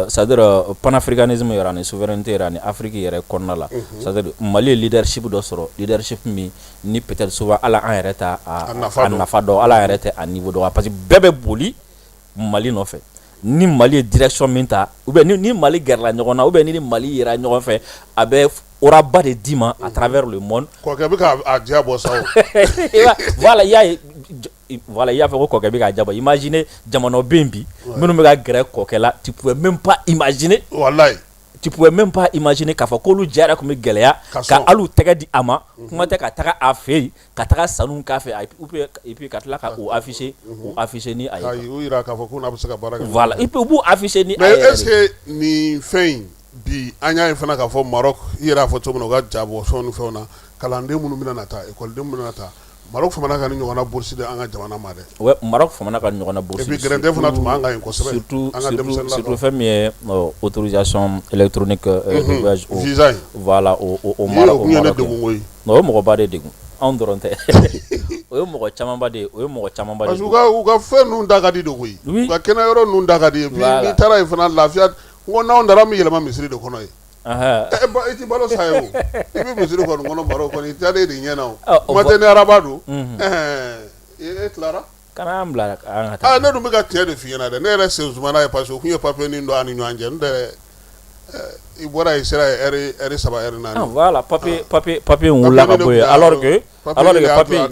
c'est-à-dire panafricanisme yɛrɛ ani souveraineté yɛrɛ ani Afrique yɛrɛ kɔnɔna la, c'est-à-dire Mali ye leadership dɔ sɔrɔ, leadership min ni peut-être souvent hali an yɛrɛ t'a a nafa dɔn, hali an yɛrɛ tɛ a niveau dɔn, parce que bɛɛ bɛ boli Mali nɔfɛ. Ni Mali ye direction min ta, ou bien ni Mali gɛrɛla ɲɔgɔn na, ou bien ni Mali yera ɲɔgɔn fɛ, a bɛ aura ba de d'i ma à travers le monde. Kɔkɛ bɛ k'a diya bɔ sa o. Voilà, i y'a ye, voilà, i y'a fɔ ko kɔkɛ bɛ k'a diya bɔ. Imaginez, jamanaw bɛ yen bi minnu bɛ ka gɛrɛ kɔkɛ la, tu pouvais même pas imaginer. Walayi. Tu pouvais même pas imaginer k'a fɔ k'olu ja yɛrɛ tun bɛ gɛlɛya ka hali u tɛgɛ di a ma, kuma tɛ ka taga a fɛ yen, ka taga sanu k'a fɛ, et puis ka tila ka o afficher, o afficher ni a ye. Ka u jira k'a fɔ k'u n'a bɛ se ka baara kɛ. Voilà, et puis u b'u afficher ni a mais yɛrɛ. Est-ce que nin fɛn in bi, an y'a ye fana k'a fɔ Maroc, i yɛrɛ y'a fɔ cogo min na, u ka jabɔ fɛnw ni fɛnw na, kalanden minnu bɛna na taa, ekɔliden minnu bɛna na taa, Maroc famana ka ni ɲɔgɔnna bourse di an ka jamana ma dɛ. Ouais, Maroc famana ka ɲɔgɔnna bourse. Et puis gɛrɛntɛ fana tun b'an kan yen kosɛbɛ. Surtout an ka denmisɛnnin surtout fɛn min ye autorisation électronique de voyage au visa in. Voilà, au Maroc. O kun ye ne degun koyi. Non, o ye mɔgɔba de degun, anw dɔrɔn tɛ, o ye mɔgɔ camanba de ye, o ye mɔgɔ camanba de. Parce que u ka fɛn ninnu da ka di de koyi. U ka kɛnɛ yɔrɔ ninnu da ka di, et puis n'i taara yen fana, lafiya. N ko n'anw taara, an bɛ yɛlɛma misiri de kɔnɔ yen. I ti balo sa ye o, i bɛ misiri kɔni kɔnɔ Maroc kɔni, i taalen de ɲɛ na o, kuma tɛ ni araba don, e tilara. Kana an bila an ka taa. Ne dun bɛ ka tiɲɛ de f'i ɲɛna dɛ. Ne yɛrɛ sen sumana ye, parce que o kun ye papier nin don an ni ɲɔgɔn cɛ, n tɛ. I bɔra yen sera yen heure 3 heure 4. Voilà, papier papier papier in wulila ka bɔ yen alors que papier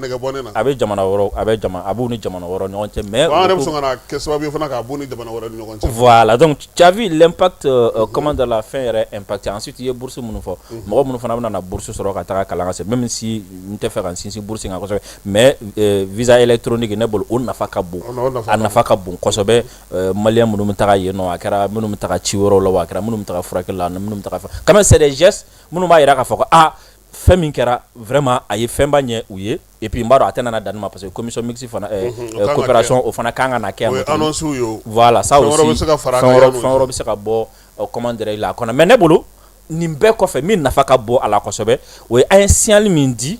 a bɛ jamana wɛrɛw a bɛ jama a b'u ni jamana wɛrɛw ɲɔgɔn cɛ mais an yɛrɛ bɛ sɔn ka na kɛ sababu ye fana k'a b'u ni jamana wɛrɛ ni ɲɔgɔn cɛ. Voilà, donc tu as vu l'impact comment de la fɛn yɛrɛ impacté. Ensuite i ye bourse minnu fɔ, mɔgɔ minnu fana bɛna na bourse sɔrɔ ka taga kalan ka se, même si n tɛ fɛ ka n sinsin bourse kan kosɛbɛ, mais visa électronique, ne bolo o nafa ka bon, a nafa ka bon kosɛbɛ. Malien minnu bɛ taga yen nɔ, a kɛra minnu bɛ taga ci wɛrɛw la o, a kɛra minnu bɛ taga furakɛli la, minnu bɛ taga fɛn, quand même c'est des gestes minnu b'a jira k'a fɔ ko aa, fɛn min kɛra, vraiment a ye fɛnba ɲɛ u ye. Et puis n b'a dɔn a tɛna na dan nin ma, parce que commission mixte fana, coopération, o fana kan ka na kɛ yan. O ye annonce ye o. Voilà, ça aussi fɛn wɛrɛ bɛ se ka fara a kan. Fɛn wɛrɛ bɛ se ka bɔ, comment dirais-je, la kɔnɔ. Mais ne bolo, nin bɛɛ kɔfɛ, min nafa ka bon a la kosɛbɛ, o ye an ye signal min di,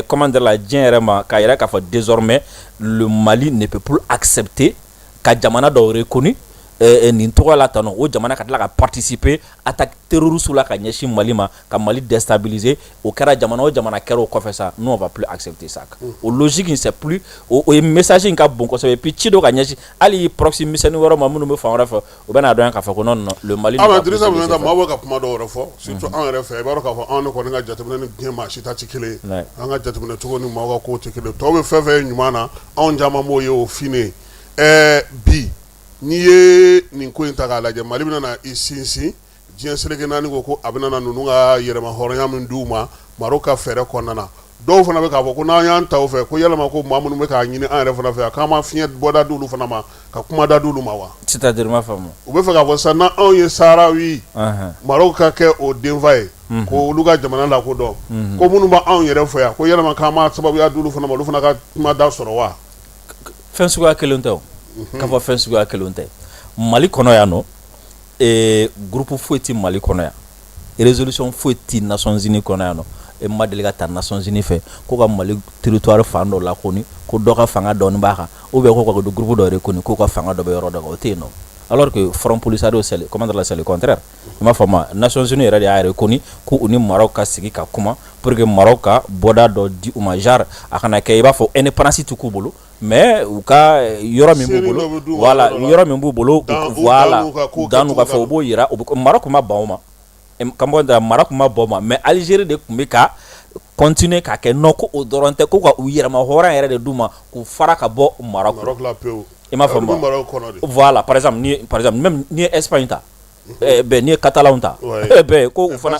comment dire la, diɲɛ yɛrɛ ma, k'a yira k'a fɔ désormais le Mali ne peut plus accepter ka jamana dɔw reconnu nin tɔgɔ la tan, o jamana ka tila ka participer attaque terroriste la ka ɲɛsin Mali ma, ka Mali déstabiliser. O kɛra jamana o jamana kɛra o kɔfɛ sa, nous on va plus accepter ça. O logique in, c'est plus o ye message in ka bon kosɛbɛ. Et puis ci dɔ ka ɲɛsin hali proxy misɛnnin wɛrɛw ma minnu bɛ fan wɛrɛ fɛ, u bɛ n'a dɔn k'a fɔ ko non, non, le Mali. Ah, mais Dirisa Minɛnta, maaw bɛ ka kuma dɔw yɛrɛ fɔ, surtout anw yɛrɛ fɛ. I b'a dɔn k'a fɔ anw kɔni ka jateminɛ ni diɲɛ maa si ta tɛ kelen ye. An ka jateminɛ cogo ni maaw ka kow tɛ kelen ye. Tɔw bɛ fɛn fɛn ye ɲuman na, anw caman b'o ye o finen. Bi n'i ye nin ko in ta k'a lajɛ, Mali bɛna na i sinsin diɲɛ seleke naani ko a bɛna na ninnu ka yɛrɛma hɔrɔnya min d'u ma Maroc ka fɛɛrɛ kɔnɔna na. Dɔw fana bɛ k'a fɔ ko n'an y'an ta o fɛ, ko yalama ko maa minnu bɛ k'a ɲini an yɛrɛ fana fɛ yan, k'an ma fiɲɛ bɔda d'olu fana ma, ka kuma da d'olu ma wa? C'est-à-dire, ma faamu. U bɛ fɛ k'a fɔ sisan, n'anw ye Saharawi, Maroc ka kɛ o denfa ye, ko olu ka jamana lakodɔn, ko minnu b'anw yɛrɛ fɛ yan, ko yalama k'an ma sababuya d'olu fana ma, olu fana ka kuma da sɔrɔ wa? Fɛn suguya kelen tɛ o, k'a fɔ fɛn suguya kelen tɛ. Mali kɔnɔ yan nɔ, groupe foyi tɛ Mali kɔnɔ yan, résolution foyi tɛ Nations Unies kɔnɔ yan nɔ, e ma deli ka taa Nations Unies fɛ ko ka Mali territoire fan dɔ lakoni, ko dɔ ka fanga dɔɔni b'a kan, ou bien ko ka groupe dɔ reconnu k'u ka fanga dɔ bɛ yɔrɔ dɔ kan, o tɛ yen nɔ. Alors que Front Polisario, c'est comment dire, c'est le contraire. I m'a faamu, Nations Unies yɛrɛ de y'a reconnu ko u ni Maroc ka sigi ka kuma pour que Maroc ka bɔda dɔ di u ma, genre a kana kɛ i b'a fɔ indépendance tɛ k'u bolo, mais u ka yɔrɔ min b'u bolo, voilà, yɔrɔ min b'u bolo, voilà, dan n'u ka fɛ, u b'o yira. Maroc ma ban o ma, comment, Maroc ma ban o ma, mais Algérie de tun bɛ ka continuer ka kɛ non, ko o dɔrɔn tɛ, ko ka u yɛrɛma hɔrɔn yɛrɛ de d'u ma, k'u fara ka bɔ Maroc la pewu. I m'a faamu, voilà. Par exemple, ni par exemple même n'i ye Espagne ta, bɛn n'i ye Catalan ta, bɛn ko u fana,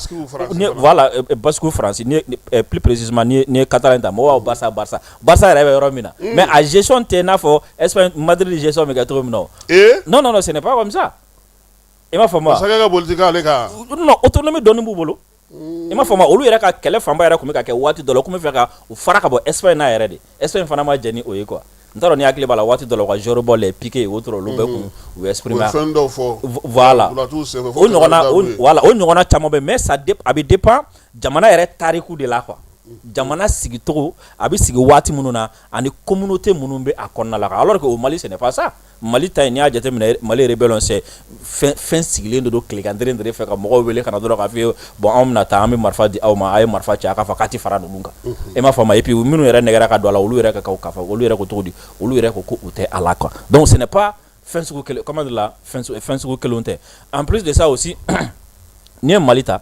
voilà, Basque France, ni plus précisément n'i ye Catalan ta, mɔgɔw b'a Barça, Barça, Barça yɛrɛ bɛ yɔrɔ min na, mais a gestion tɛ i n'a fɔ Espagne Madrid gestion bɛ kɛ cogo min na o. Non, non, non, ce n'est pas comme ça. I m'a faamu wa? Masakɛ ka politique ale kan. Non, autonomie dɔɔni b'u bolo. I m'a faamu, olu yɛrɛ ka kɛlɛ fanba yɛrɛ tun bɛ ka kɛ waati dɔ la, u tun bɛ fɛ ka u fara ka bɔ Espagne n'a yɛrɛ de. Espagne fana ma jɛn ni o ye quoi. N t'a dɔn ni hakili b'a la, waati dɔ la u ka joueur bɔ les Piqué et autres, olu bɛɛ kun u exprimer. U ye fɛn dɔw fɔ. Voilà, o ɲɔgɔnna, voilà, o ɲɔgɔnna caman bɛ, mais ça a bɛ dépend jamana yɛrɛ tariku de la quoi. Jamana sigicogo, a bɛ sigi waati minnu na, ani communauté minnu bɛ a kɔnɔna la, alors que au Mali ce n'est pas ça. Mali ta in, n'i y'a jateminɛ, Mali rébellion, c'est fɛn fɛn sigilen de don tilegan de fɛ, ka mɔgɔw wele ka na dɔrɔn k'a fɔ ye bon, anw bɛna taa, an bɛ marifa di aw ma, a ye marifa ci, a k'a fɔ k'a tɛ fara ninnu kan. E m'a faamu. Et puis minnu yɛrɛ nɛgɛra ka don a la, olu yɛrɛ ka k'a fɔ, olu yɛrɛ ko cogo di, olu yɛrɛ ko ko u tɛ a la quoi. Donc ce n'est pas fɛn sugu kelen, comment dire la, fɛn sugu kelenw tɛ. En plus de ça aussi, n'i ye Mali ta,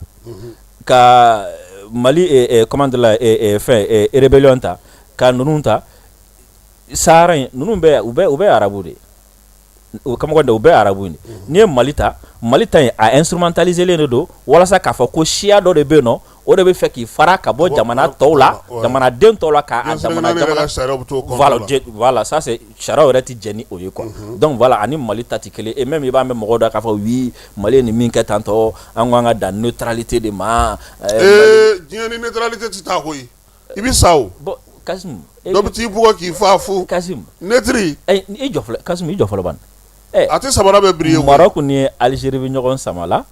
ka Mali, comment dire la, fɛn rébellion ta, ka ninnu ta, Sahara in, ninnu bɛɛ u bɛɛ arabu de ye. O kamɔgɔ u bɛɛ arabu ye. N'i ye Mali ta, Mali ta in, a instrumentalisé de don walasa k'a fɔ ko siya dɔ de bɛ yen nɔ, o de bɛ fɛ k'i fara ka bɔ jamana tɔw la, jamanaden tɔw la, k'a jamana, voilà, voilà, ça c'est sariyaw yɛrɛ tɛ jɛn ni o ye quoi. Donc voilà, ani Mali ta tɛ kelen. Et même i b'a mɛn mɔgɔw da k'a fɔ oui, Mali ye nin min kɛ tantɔ, an ko an ka dan neutralité de ma. Ee, diɲɛ ni neutralité tɛ taa koyi, i bɛ sa o. Bon, Kasimu. Dɔ bɛ t'i bugɔ k'i fa fu. Kasimu. Neutre. I jɔ fɔlɔ, Kasimu, i jɔ fɔlɔ bani. A tɛ samara bɛ biri ye. Maroc ni Algérie bɛ ɲɔgɔn sama la,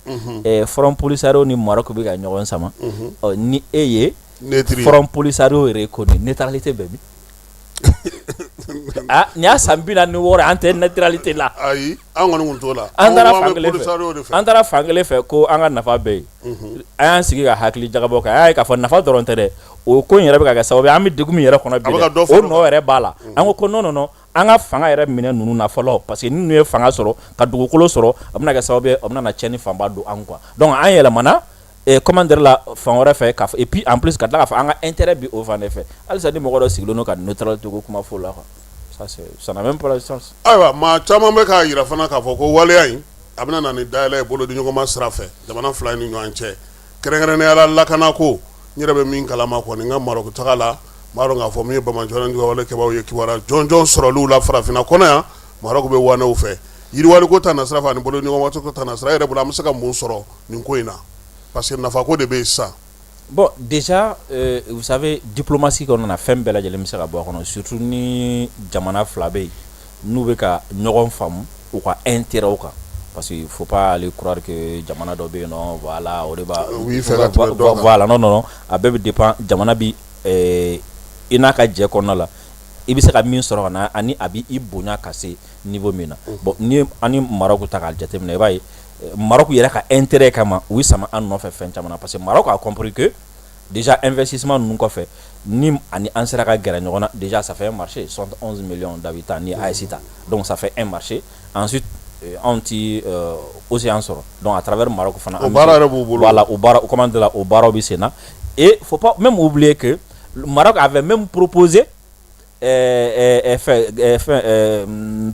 Front Polisario ni Maroc bɛ ka ɲɔgɔn sama. Ɔ, ni e ye Front Polisario reconnu, neutralité bɛ min? Ah, nin y'a san 46, an tɛ neutralité la. Ayi, an kɔni tun t'o la. An taara fan kelen fɛ, an taara fan kelen fɛ ko an ka nafa bɛ yen. An y'an sigi ka hakili jagabɔ kɛ, an y'a ye k'a fɔ nafa dɔrɔn tɛ dɛ, o ko in yɛrɛ bɛ ka kɛ sababu ye an bɛ degun min yɛrɛ kɔnɔ bi dɛ, o nɔ yɛrɛ b'a la. An ko ko non, non, non, An ka fanga yɛrɛ minɛ ninnu na fɔlɔ, parce que ni ninnu ye fanga sɔrɔ ka dugukolo sɔrɔ, a bɛna kɛ sababu ye, a bɛna na tiɲɛni fanba don an quoi. Donc an yɛlɛmana, comment dire la, fan wɛrɛ fɛ k'a fɔ, et puis en plus ka tila k'a fɔ an ka intérêt bi o fan de fɛ. Halisa ni mɔgɔ dɔ sigilen don ka neutralité ko kuma fɔ o la quoi, ça c'est ça n'a même pas de sens. Ayiwa, maa caman bɛ k'a jira fana k'a fɔ ko waleya in a bɛna na ni dayɛlɛ ye bolodiɲɔgɔnma sira fɛ jamana fila ni ɲɔgɔn cɛ, kɛrɛnkɛrɛnnenya la lakanako. N yɛrɛ bɛ min kalama kɔni, n ka Maroc taga la, n b'a dɔn k'a fɔ min ye banbaanciwale wale kɛbaaw ye, kibaruya jɔnjɔn sɔrɔliw la farafinna kɔnɔ yan, Maroc bɛ wanɛw fɛ yiriwaliko ta nasira fɛ ani bolodiɲɔgɔnma ko ta nasira. E yɛrɛ bolo, an bɛ se ka mun sɔrɔ nin ko in na? Parce que nafako de bɛ yen sisan. Bon, déjà, vous savez, diplomatie kɔnɔna na, fɛn bɛɛ lajɛlen bɛ se ka bɔ a kɔnɔ, surtout ni jamana fila bɛ yen n'u bɛ ka ɲɔgɔn faamu u ka intérêt kan, parce que faut pas aller croire que jamana dɔ bɛ yen nɔ, voilà, o de b'a U b'i fɛ ka tɛmɛ dɔ kan. Voilà, non non non, a bɛɛ bɛ dépend jamana bi i n'a ka jɛ kɔnɔna la, i bɛ se ka min sɔrɔ ka na ani a bɛ i bonya ka se niveau min na. Bon, ni an ni Maroc ta k'a jateminɛ, i b'a ye Maroc yɛrɛ ka intérêt kama, u bɛ sama an nɔfɛ fɛn caman na, parce que Maroc a compris que déjà investissement ninnu kɔfɛ, ni ani an sera ka gɛrɛ ɲɔgɔn na, déjà ça fait un marché, 71 millions d'habitants ni AES ta, donc ça fait un marché. Ensuite anw ti océan sɔrɔ, donc à travers Maroc fana. O baara yɛrɛ b'u bolo. Voilà, o baara, comment dire la, o baaraw bɛ sen na. Et faut pas même oublier que le Maroc avait même proposé fɛn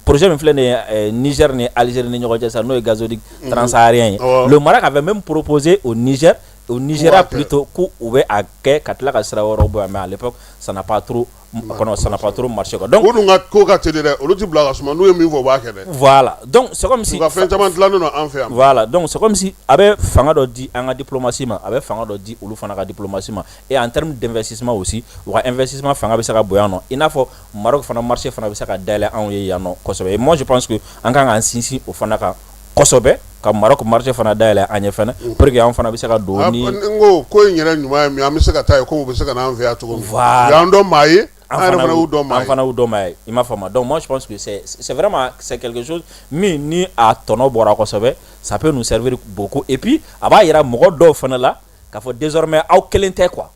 projet min filɛ nin ye Niger ni Algérie ni ɲɔgɔn cɛ sisan, n'o ye gazoduc transsaharien ye. Le Maroc avait même proposé au Niger, au Nigeria plutôt, k'u u bɛ a kɛ ka tila ka sira wɛrɛw bɔ yan, mais à l'époque ça n'a pas trop kɔnɔ, ça n'a pas trop marché quoi. Donc o dun ka ko ka teli dɛ, olu ti bila ka suma, n'u ye min fɔ u b'a kɛ dɛ. Voilà, donc c'est comme si u ka fɛn caman dilannen don an fɛ yan. Voilà, donc c'est comme si a bɛ fanga dɔ di an ka diplomatie ma, a bɛ fanga dɔ di olu fana ka diplomatie ma. Et en termes d'investissement aussi, u ka investissement fanga bɛ se ka bonya nɔ, i n'a fɔ Maroc fana marché fana bɛ se ka dayɛlɛ anw ye yan nɔ kosɛbɛ. Et moi je pense que an kan k'an sinsin o fana kan kosɛbɛ, ka Maroc marché fana dayɛlɛ an ɲɛ fana, pour que an fana bɛ se ka don ni N ko ko in yɛrɛ ɲuman ye min ye, an bɛ se ka taa yen komi u bɛ se ka n'an fɛ yan cogo min. Voilà. U y'an dɔn maa ye, an an yɛrɛ fana y'u dɔn maa an ye. Fana y'u dɔn maa ye, i m'a faamu. Donc moi je pense que c'est vraiment, c'est quelque chose min ni a tɔnɔ bɔra kosɛbɛ, ça peut nous servir beaucoup. Et puis a b'a yira mɔgɔ dɔw fana la k'a fɔ désormais aw kelen tɛ quoi,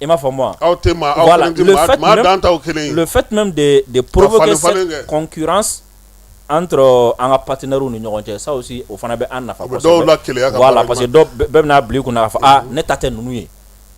i m'a faamu wa? Aw tɛ maa, aw kelen tɛ maa, maa dan t'aw kelen ye. Le fait même de provoquer cette concurrence entre an ka partenaires ni ɲɔgɔn cɛ, ça aussi, o fana bɛ an nafa kosɛbɛ. Dɔw la keleya ka Voilà, parce que dɔw bɛɛ bɛna bila i kunna k'a fɔ ah, ne ta tɛ ninnu ye,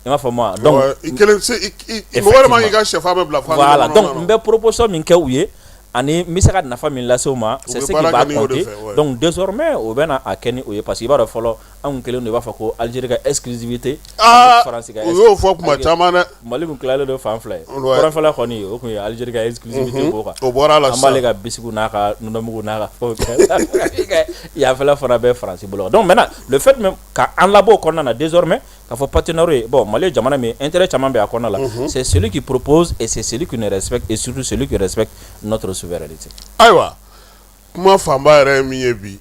i m'a faamu wa? Donc i kelen se mɔgɔ yɛrɛ man k'i ka sɛfan bɛɛ bila fan. Voilà, donc n bɛ proposition min kɛ u ye ani n bɛ se ka nafa min lase u ma, c'est ce qui va compter. Donc désormais o bɛ na a kɛ ni o ye, parce que i b'a dɔn fɔlɔ anw kelen don, i b'a fɔ ko Algérie ka exclusivité. Aa, u y'o fɔ kuma caman dɛ. Mali kun tilalen don fan fila ye, kɔrɔnfɛla kɔni o kun ye Algérie ka exclusivité b'o kan. O bɔra la sisan, an b'ale ka bisikiw n'a ka nɔnɔmugu n'a ka fɛnw kɛ, yanfɛla fana bɛ Faransi bolo. Donc maintenant, le fait même ka an labɔ o kɔnɔna na, désormais k'a fɔ partenaire ye, bon, Mali ye jamana min, intérêt caman bɛ a kɔnɔna la, c'est celui qui propose et c'est celui qui nous respecte et surtout celui qui respecte notre souveraineté. Ayiwa, kuma fanba yɛrɛ ye min ye bi,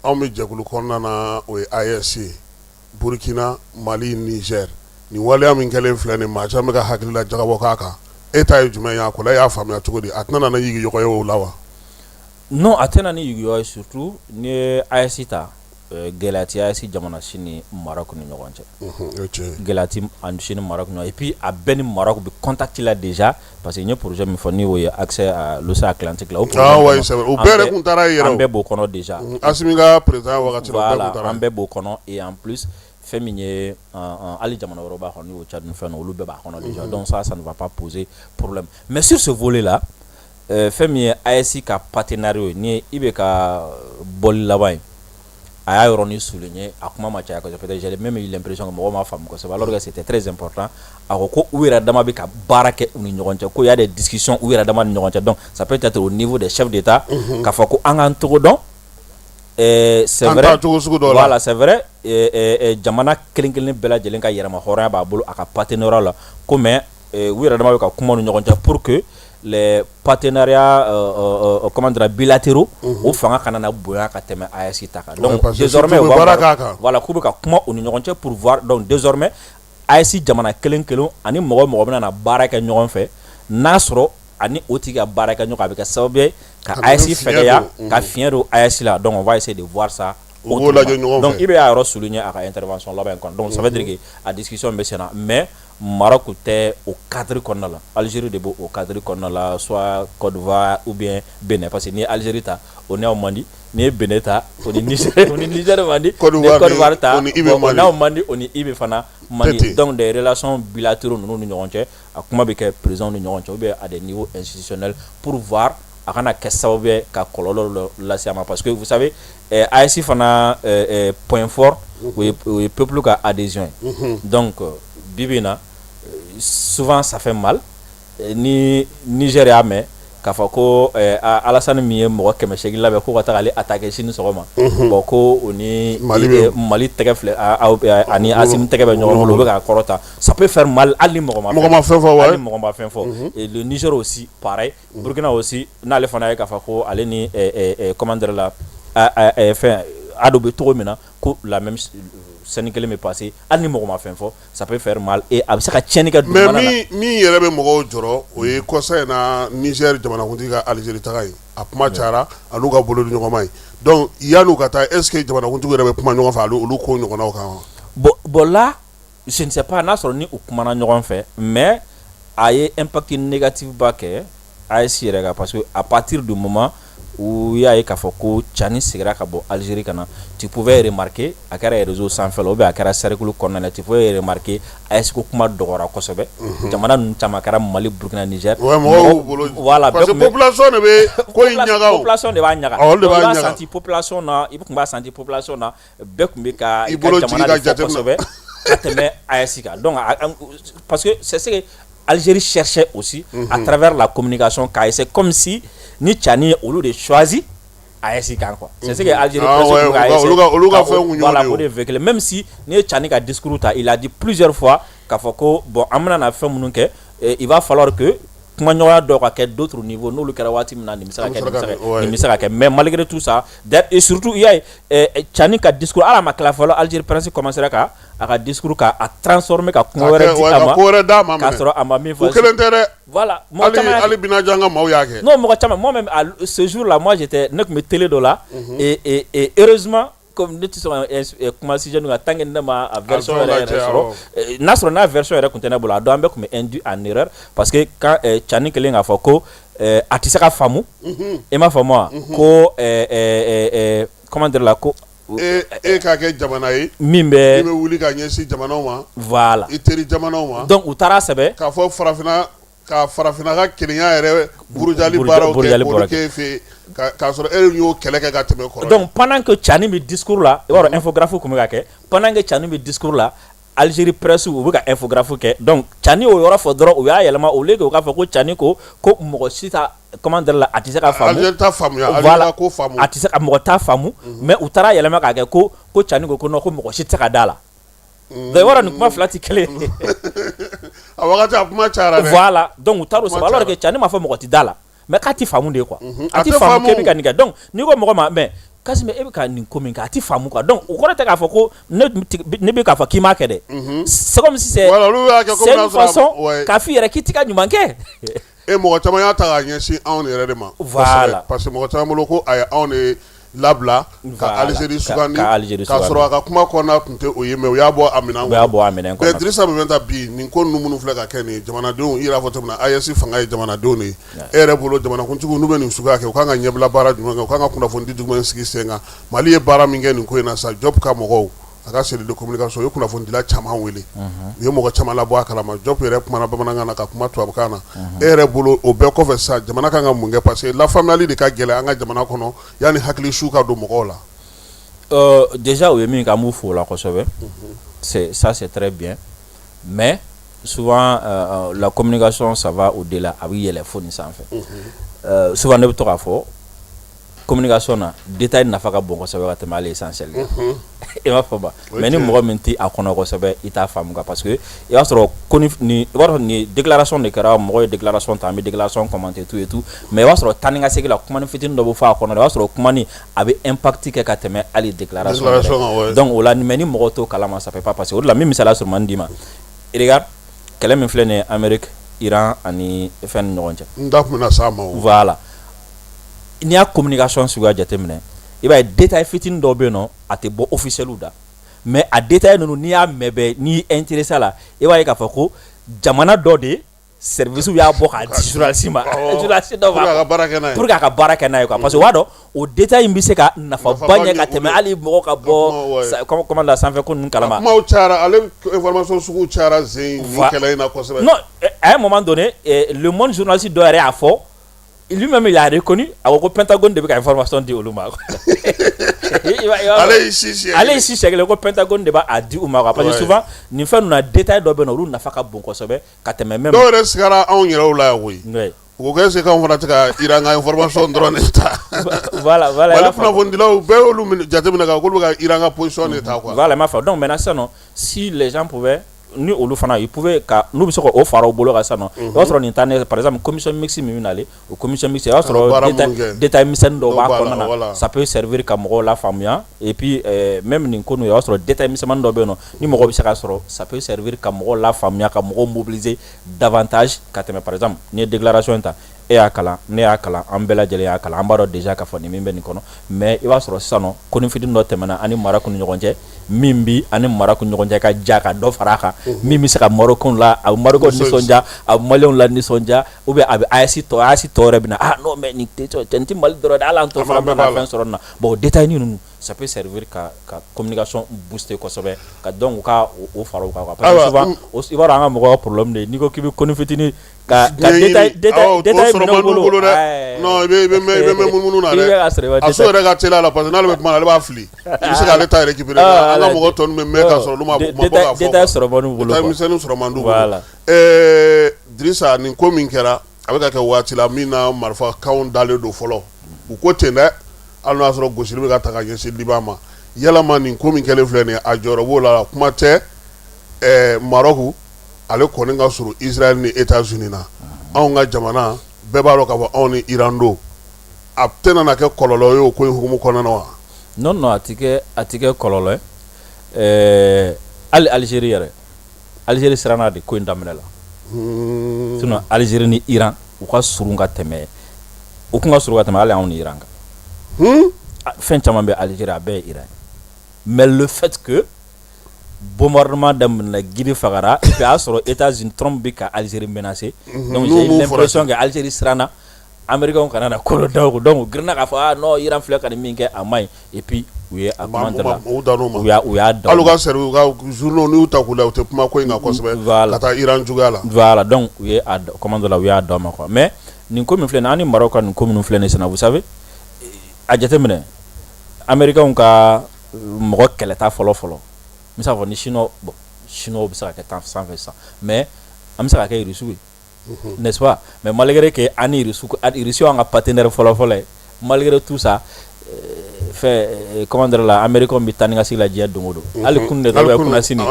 anw bɛ jɛkulu kɔnɔna na, o ye AES ye, Burkina, Mali, Niger. Nin waleya min kɛlen filɛ nin, maa caman bɛ ka hakilila jagabɔ k'a kan. E ta ye jumɛn ye a ko la? E y'a faamuya cogo di? A tɛna na ni yigiyɔgɔ ye o la wa? Non, a tɛna ni yigiyɔgɔ ye, surtout n'i ye AES ta, gɛlɛya tɛ AES jamana si ni Maroc ni ɲɔgɔn cɛ. O ye tiɲɛ ye. Gɛlɛya tɛ a si ni Maroc ni ɲɔgɔn cɛ, et puis a bɛɛ ni Maroc bɛ contact la déjà, parce que n ye projet min fɔ ni o ye accès à l'océan Atlantique la, o projet. Ah ouais, c'est vrai, o bɛɛ yɛrɛ kun taara yen yɛrɛ. An bɛɛ b'o kɔnɔ déjà. Assimi ka président wagati la, o bɛɛ kun taara. An bɛɛ b'o kɔnɔ. Et en plus, fɛn min ye hali jamana wɛrɛw b'a kɔnɔ, n'o ye Tchad ni fɛn ninnu, olu bɛɛ b'a kɔnɔ déjà. Donc ça ne va pas poser problème. Mais sur ce volet là, fɛn min ye AES ka partenariat ye, ni i bɛ ka bɔli laban ye, a y'a yɔrɔnin souligner, a kuma ma caya kosɛbɛ, peut-être j'ai même eu l'impression que mɔgɔw m'a faamu kosɛbɛ, alors que c'était très important. A ko ko u yɛrɛ dama bɛ ka baara kɛ u ni ɲɔgɔn cɛ, ko y a des discussions u yɛrɛ dama ni ɲɔgɔn cɛ. Donc ça peut être au niveau des chefs d'État, k'a fɔ ko an k'an togo dɔn. C'est vrai, cogo sugu dɔ la. Voilà, c'est vrai, jamana kelen kelen bɛɛ lajɛlen ka yɛrɛma hɔrɔnya b'a bolo a ka partenariat la ko, mais u yɛrɛ dama bɛ ka kuma u ni ɲɔgɔn cɛ pour que les partenariats comment dire, bilatéraux, o fanga kana na bonya ka tɛmɛ AES ta kan. Donc désormais, u baara k'a kan. Voilà, k'u bɛ ka kuma u ni ɲɔgɔn cɛ pour voir. Donc désormais AES jamana kelen kelen ani mɔgɔ o mɔgɔ bɛna na baara kɛ ɲɔgɔn fɛ, n'a sɔrɔ ani o tigi ka baara kɛ ɲɔgɔn, a bɛ kɛ sababu ye ka AES fɛgɛya, ka fiɲɛ don AES la. Donc on va essayer de voir ça. U b'o lajɛ ɲɔgɔn fɛ. Donc i bɛ y'a yɔrɔ souligner a ka intervention laban in kɔnɔ. Donc ça veut dire que a discussion bɛ sen na, mais Maroc tɛ o cadre kɔnɔna la, Algérie de b'o o cadre kɔnɔna la, soit Côte d'Ivoire ou bien Bénin, parce que n'i ye Algérie ta, o n'aw man di, n'i ye Bénin ta, o ni Niger man di, n'i ye Côte d'Ivoire ta, o n'aw man di, o ni IB fana man di. Donc des relations bilatéraux ninnu ni ɲɔgɔn cɛ, a kuma bɛ kɛ président ni ɲɔgɔn cɛ ou bien à des niveaux institutionnels pour voir a kana kɛ sababu ye ka kɔlɔlɔ dɔ lase a ma, parce que vous savez, AES fana point fort, o ye peuple ka adhésion ye. Donc bi bi in na, souvent ça fait mal ni Niger y'a mɛn k'a fɔ ko Alassane min ye mɔgɔ 800 labɛn ko ka taga ale attaquer sini sɔgɔma, bon, ko o ni Mali tɛgɛ filɛ ani Assimi tɛgɛ bɛ ɲɔgɔn bolo, u bɛ k'a kɔrɔta, ça peut faire mal hali ni mɔgɔ ma mɔgɔ ma fɛn fɔ. Hali ni mɔgɔ ma fɛn fɔ. Et le Niger aussi pareil, Burkina aussi, n'ale fana ye k'a fɔ ko ale ni, comment dire la, fɛn ado bɛ cogo min na, ko la même scène kelen bɛ passer, hali ni mɔgɔ ma fɛn fɔ, ça peut faire mal et a bɛ se ka tiɲɛni kɛ dugumana la. Mais min yɛrɛ bɛ mɔgɔw jɔrɔ, o ye kɔsa in na Niger jamanakuntigi ka Algérie taga ye, a kuma cayara a n'u ka bolodi ɲɔgɔnma ye. Donc yan'u ka taa, est ce que jamanakuntigi yɛrɛ bɛ kuma ɲɔgɔn fɛ olu ko ɲɔgɔnnaw kan wa? Bon, là je ne sais pas n'a sɔrɔ ni u kumana ɲɔgɔn fɛ, mais a ye impact négatif ba kɛ AES yɛrɛ kan, parce que à partir du moment u y'a ye k'a fɔ ko Tchani seginna ka bɔ Algérie ka na, tu pouvais remarquer, a kɛra réseau sanfɛ la ou bien a kɛra cercle kɔnɔna na, tu pouvais remarquer AES ko kuma dɔgɔyara kosɛbɛ. Jamana ninnu caman kɛra Mali, Burkina, Niger. Ouais, mɔgɔw bolo. Voilà. Parce que population de bɛ ko in ɲaga o. Population de b'a ɲaga. Olu de b'a ɲaga. ɲaga. Senti population na, i tun b'a senti population na, bɛɛ tun bɛ ka i bolo jamana jigin de ka fɔ kosɛbɛ ka tɛmɛ AES kan. Donc parce que c'est ce que Algérie cherchait aussi à travers la communication, k'a essayer comme si ni Tchani ye olu de choisi AES kan quoi. C'est ce que Algérie Ah ouais, olu ka fɛn kun y'o voilà, de ye o. O de véhiculer, même si n'i ye Tchani ka discours ta, il a dit plusieurs fois k'a fɔ ko bon, an bɛna na fɛn minnu kɛ, il va falloir que kumaɲɔgɔnya dɔw ka kɛ d'autres niveaux, n'olu kɛra waati min na, nin bɛ se ka kɛ, nin bɛ se ka kɛ, nin bɛ se ka kɛ. Mais malgré tout ça, et surtout i y'a ye, Tchani ka discours, hali a ma tila fɔlɔ, Algérie Presse commencera ka a ka discours ka a transformer, ka kuma wɛrɛ di a ma, ko wɛrɛ d'a ma. K'a sɔrɔ a ma min fɔ. O kelen tɛ dɛ. Voilà, mɔgɔ caman y'a kɛ. Hali Binajan ka maaw y'a kɛ. Non, mɔgɔ caman, moi même ce jour là, moi j'étais, ne tun bɛ télé dɔ la et heureusement, comme ne tɛ sɔn ka kuma sujet ninnu kan tant que ne ma a version yɛrɛ yɛrɛ sɔrɔ, n'a sɔrɔ n'a version yɛrɛ tun tɛ ne bolo, a don an bɛɛ tun bɛ induit en erreur, parce que quand Tchani kɛlen k'a fɔ ko a tɛ se ka faamu, i m'a faamu wa, ko comment dire la, ko e k'a kɛ jamana ye min bɛ min bɛ wuli ka ɲɛsin jamanaw ma. Voilà. I teri jamanaw ma. Donc u taara sɛbɛn k'a fɔ farafinna ka farafinna ka kelenya yɛrɛ burujali baaraw kɛ, k'olu kɛ fɛ k'a sɔrɔ e y'o kɛlɛ kɛ ka tɛmɛ kɔrɔ. Donc pendant que Tchani bɛ discours la, i b'a dɔn infographie tun bɛ ka kɛ, pendant que Tchani bɛ discours la, Algérie Presse u bɛ ka infographie kɛ. Donc Tchani y'o yɔrɔ fɔ dɔrɔn, u y'a yɛlɛma, au lieu que u k'a fɔ ko Tchani ko ko mɔgɔ si ta, comment dire la, a tɛ se ka faamu. Algérie ta faamuya. Voilà. Algérie ko faamu. A tɛ se ka mɔgɔ t'a faamu, mais u taara yɛlɛma k'a kɛ ko Tchani ko ko non, ko mɔgɔ si tɛ se ka da la. Donc i b'a dɔn nin kuma fila tɛ kelen ye. A wagati a kuma cayara dɛ. Voilà, donc u taara o sɛbɛn alors que Tchani m'a fɔ mɔgɔ tɛ da la, mais k'a tɛ faamu de quoi. A tɛ faamu k'e bɛ ka nin kɛ. Donc n'i ko mɔgɔ ma, mais Kassim, e bɛ ka nin ko min kɛ, a tɛ faamu quoi. Donc o kɔrɔ tɛ k'a fɔ ko ne bɛ k'a fɔ k'i m'a kɛ dɛ. C'est comme si c'est Voilà, olu y'a kɛ c'est une façon k'a f'i yɛrɛ k'i t'i ka ɲuman kɛ. E mɔgɔ caman y'a ta k'a ɲɛsin anw yɛrɛ de ma. Voilà. Parce que mɔgɔ caman bolo ko a ye anw de labila ka Algérie sugandi, ka Algérie k'a sɔrɔ a ka kuma kɔnɔna tun tɛ o ye, mais u y'a bɔ a minɛn kɔnɔ. U y'a bɔ a minɛn kɔnɔ. Mais Dirisa bɛ bi nin ko ninnu minnu filɛ ka kɛ nin ye, jamanadenw, i yɛrɛ fɔ cogo min na, AES fanga ye jamanadenw de ye. E yɛrɛ bolo, jamanakuntigiw n'u bɛ nin suguya kɛ, u kan ka ɲɛbila baara jumɛn kɛ? U kan ka kunnafoni jumɛn sigi sen kan? Mali ye baara min kɛ nin ko in na sa, Diop ka mɔgɔw, a ka cellule de communication, u ye kunnafonidila caman wele, u ye mɔgɔ caman labɔ a kalama. Diop yɛrɛ kumana bamanankan na ka kuma tubabukan na. E yɛrɛ bolo, o bɛɛ kɔfɛ sisan, jamana kan ka mun kɛ? Parce que lafaamuyali de ka gɛlɛn an ka jamana kɔnɔ yanni hakili su ka don mɔgɔw la. Déjà u ye min kɛ, an b'u fo o la kosɛbɛ. C'est ça, c'est très bien, mais souvent la communication, ça va au-delà, a bɛ yɛlɛ fo nin sanfɛ. Souvent ne bɛ to k'a fɔ communication na, détail nafa ka bon kosɛbɛ ka tɛmɛ hali essentiel kan. I m'a fɔ ba, mais ni mɔgɔ min tɛ a kɔnɔ kosɛbɛ, i t'a faamu quoi, parce que i b'a sɔrɔ ko ni i b'a sɔrɔ nin déclaration de kɛra, mɔgɔ ye déclaration ta, an bɛ déclaration commenter, tout et tout, mais i b'a sɔrɔ taa ni ka segin la, kuma ni fitinin dɔ bɛ fɔ a kɔnɔ, i b'a sɔrɔ kuma ni a bɛ impact kɛ ka tɛmɛ hali déclaration yɛrɛ. Donc o la, mais ni mɔgɔ t'o kalama, ça peut pas passer. O de la n bɛ misaliya surumani d'i ma. Regarde, kɛlɛ min filɛ nin ye Amérique, Iran ani fɛn ni ɲɔgɔn cɛ. N da tun bɛna s'a ma o. Voilà, n'i y'a communication suguya jateminɛ, i b'a ye détail fitinin dɔw bɛ yen nɔ. A tɛ bɔ officiel da, mais a détail ninnu, n'i y'a mɛn bɛɛ, n'i intéressé a la, i b'a ye k'a fɔ ko jamana dɔ de service y'a bɔ k'a di journaliste ma, journaliste dɔ pour a ka baara kɛ n'a ye. Pour que a ka baara kɛ n'a ye quoi, parce que o b'a dɔn o détail in bɛ se ka nafaba ɲɛ ka tɛmɛ hali mɔgɔ ka bɔ comment la sanfɛ ko ninnu kalama. Kumaw cayara, ale information sugu cayara zen nin kɛlɛ in na kosɛbɛ. Non, à un moment donné, Le Monde journaliste dɔ yɛrɛ y'a fɔ, lui-même il a reconnu, a ko ko Pentagone de bɛ ka information di olu ma. Ale y'i si siɲɛ. Ale y'i si siɲɛ kelen ko Pentagone de b'a di u ma quoi, parce que souvent nin fɛn ninnu na, détail dɔ bɛ yen nɔ, olu nafa ka bon kosɛbɛ ka tɛmɛ même. Dɔw yɛrɛ sigara anw yɛrɛw la yan koyi. U ko est-ce que anw fana tɛ ka Iran ka information dɔrɔn de ta? Voilà. Mali kunnafonidilaw bɛɛ y'olu jateminɛ k'a k'olu bɛ ka Iran ka position de ta quoi. Voilà, i m'a fɔ. Donc maintenant sisan nɔ, si les gens pouvaient, ni olu fana, ils pouvaient ka n'u bɛ se k'o fara u bolo kan sisan nɔ, i b'a sɔrɔ nin taa ne, par exemple commission mixte min bɛ nalen, o commission mixte, i b'a sɔrɔ détail misɛnnin dɔw b'a kɔnɔna na, ça peut servir ka mɔgɔw la faamuya. Et puis même nin ko ninnu, i b'a sɔrɔ détail misɛnmanin dɔ bɛ yen nɔ, ni mɔgɔ bɛ se ka sɔrɔ, ça peut servir ka mɔgɔw la faamuya, ka mɔgɔw mobiliser davantage ka tɛmɛ. Par exemple, n'i ye déclaration in ta, e y'a kalan, ne y'a kalan, an bɛɛ lajɛlen y'a kalan, an b'a dɔn déjà k'a fɔ nin min bɛ nin kɔnɔ. Mais i b'a sɔrɔ sisan nɔ, ko fitinin dɔ tɛmɛna ani Maroc ni ɲɔgɔn cɛ, min bi ani Maroc ni ɲɔgɔn cɛ ka ja ka dɔ fara a kan, min bɛ se ka Marocains la, a bɛ Marocains nisɔndiya, a bɛ Maliens la nisɔndiya, ou bien a bɛ AES tɔ yɛrɛ bɛ na: ah non, mais nin tɛ nin tɛ Mali dɔrɔn dɛ, hali an tɔ fana bɛna fɛn sɔrɔ nin na. Bon, détail ninnu, ça peut servir ka communication booster kosɛbɛ, ka donc u ka o fara u kan quoi, parce que souvent i b'a dɔn an ka mɔgɔw ka problème de ye, n'i ko k'i bɛ ko fitinin ka détail minɛ u bolo dɛ, non, i bɛ mɛn munumunu na dɛ. A so yɛrɛ ka teli a la, parce que n'ale bɛ kuma na, ale b'a fili, i bɛ se k'ale ta récupérer. An ka mɔgɔ tɔ ninnu bɛ mɛn ka sɔrɔ olu ma bɔ k'a fɔ. Détail sɔrɔ man d'u bolo. Détail misɛnnin sɔrɔ man d'u bolo. Dirisa, nin ko min kɛra, a bɛ ka kɛ waati la min na marifakanw dalen don fɔlɔ, u ko ten dɛ, hali n'a sɔrɔ gosili bɛ ka ta ka ɲɛsin Liban ma. Yalama nin ko min kɛlen filɛ nin ye, a jɔyɔrɔ b'o la? Kuma tɛ, Maroc ale kɔni ka surun Israël ni États-Unis na. Anw ka jamana bɛɛ b'a dɔn k'a fɔ anw ni Iran don, a tɛna na kɛ kɔlɔlɔ ye o ko in hukumu kɔnɔna na wa? Non, a ti kɛ kɔlɔlɔ ye. Hali Algérie yɛrɛ, Algérie siranna de ko in daminɛ la. Sinon Algérie ni Iran u ka surun ka tɛmɛ, u kun ka surun ka tɛmɛ hali anw ni Iran kan. Fɛn caman bɛ Algérie, a bɛɛ ye Iran ye. Mais le fait que bombardement daminɛna, guide fagara, et puis a y'a sɔrɔ États-Unis, Trump bɛ ka Algérie menacer, donc j'ai l'impression que Algérie siranna Américains kana na kolo da o. Donc u girinna k'a fɔ: ah non, Iran filɛ ka nin min kɛ, a man ɲi. Et puis u ye a comment dire la u dan'o ma. U y'a da. Hali u ka service, u ka journaux, n'u y'u ta k'u lajɛ, u tɛ kuma ko in kan kosɛbɛ ka taa Iran juguya la. Voilà, donc u ye a comment dire la, u y'a d'aw ma quoi. Mais nin ko min filɛ nin ye, an ni Maroc ka nin ko minnu filɛ nin ye sisan, vous savez, a jateminɛ, Américains ka mɔgɔ kɛlɛta fɔlɔ fɔlɔ, n bɛ se k'a fɔ ni Chinois, bon, Chinois bɛ se ka kɛ tan sanfɛ sisan, mais an bɛ se ka kɛ Russe ye, n'est-ce pas? Mais malgré que an ni Russe, Russe y'an ka partenaire fɔlɔ fɔlɔ ye, malgré tout ça, fɛn, comment dire la, Américains bɛ taa ni ka segin la diɲɛ don o don. Hali kunun de dɔw bɛ kunna sini.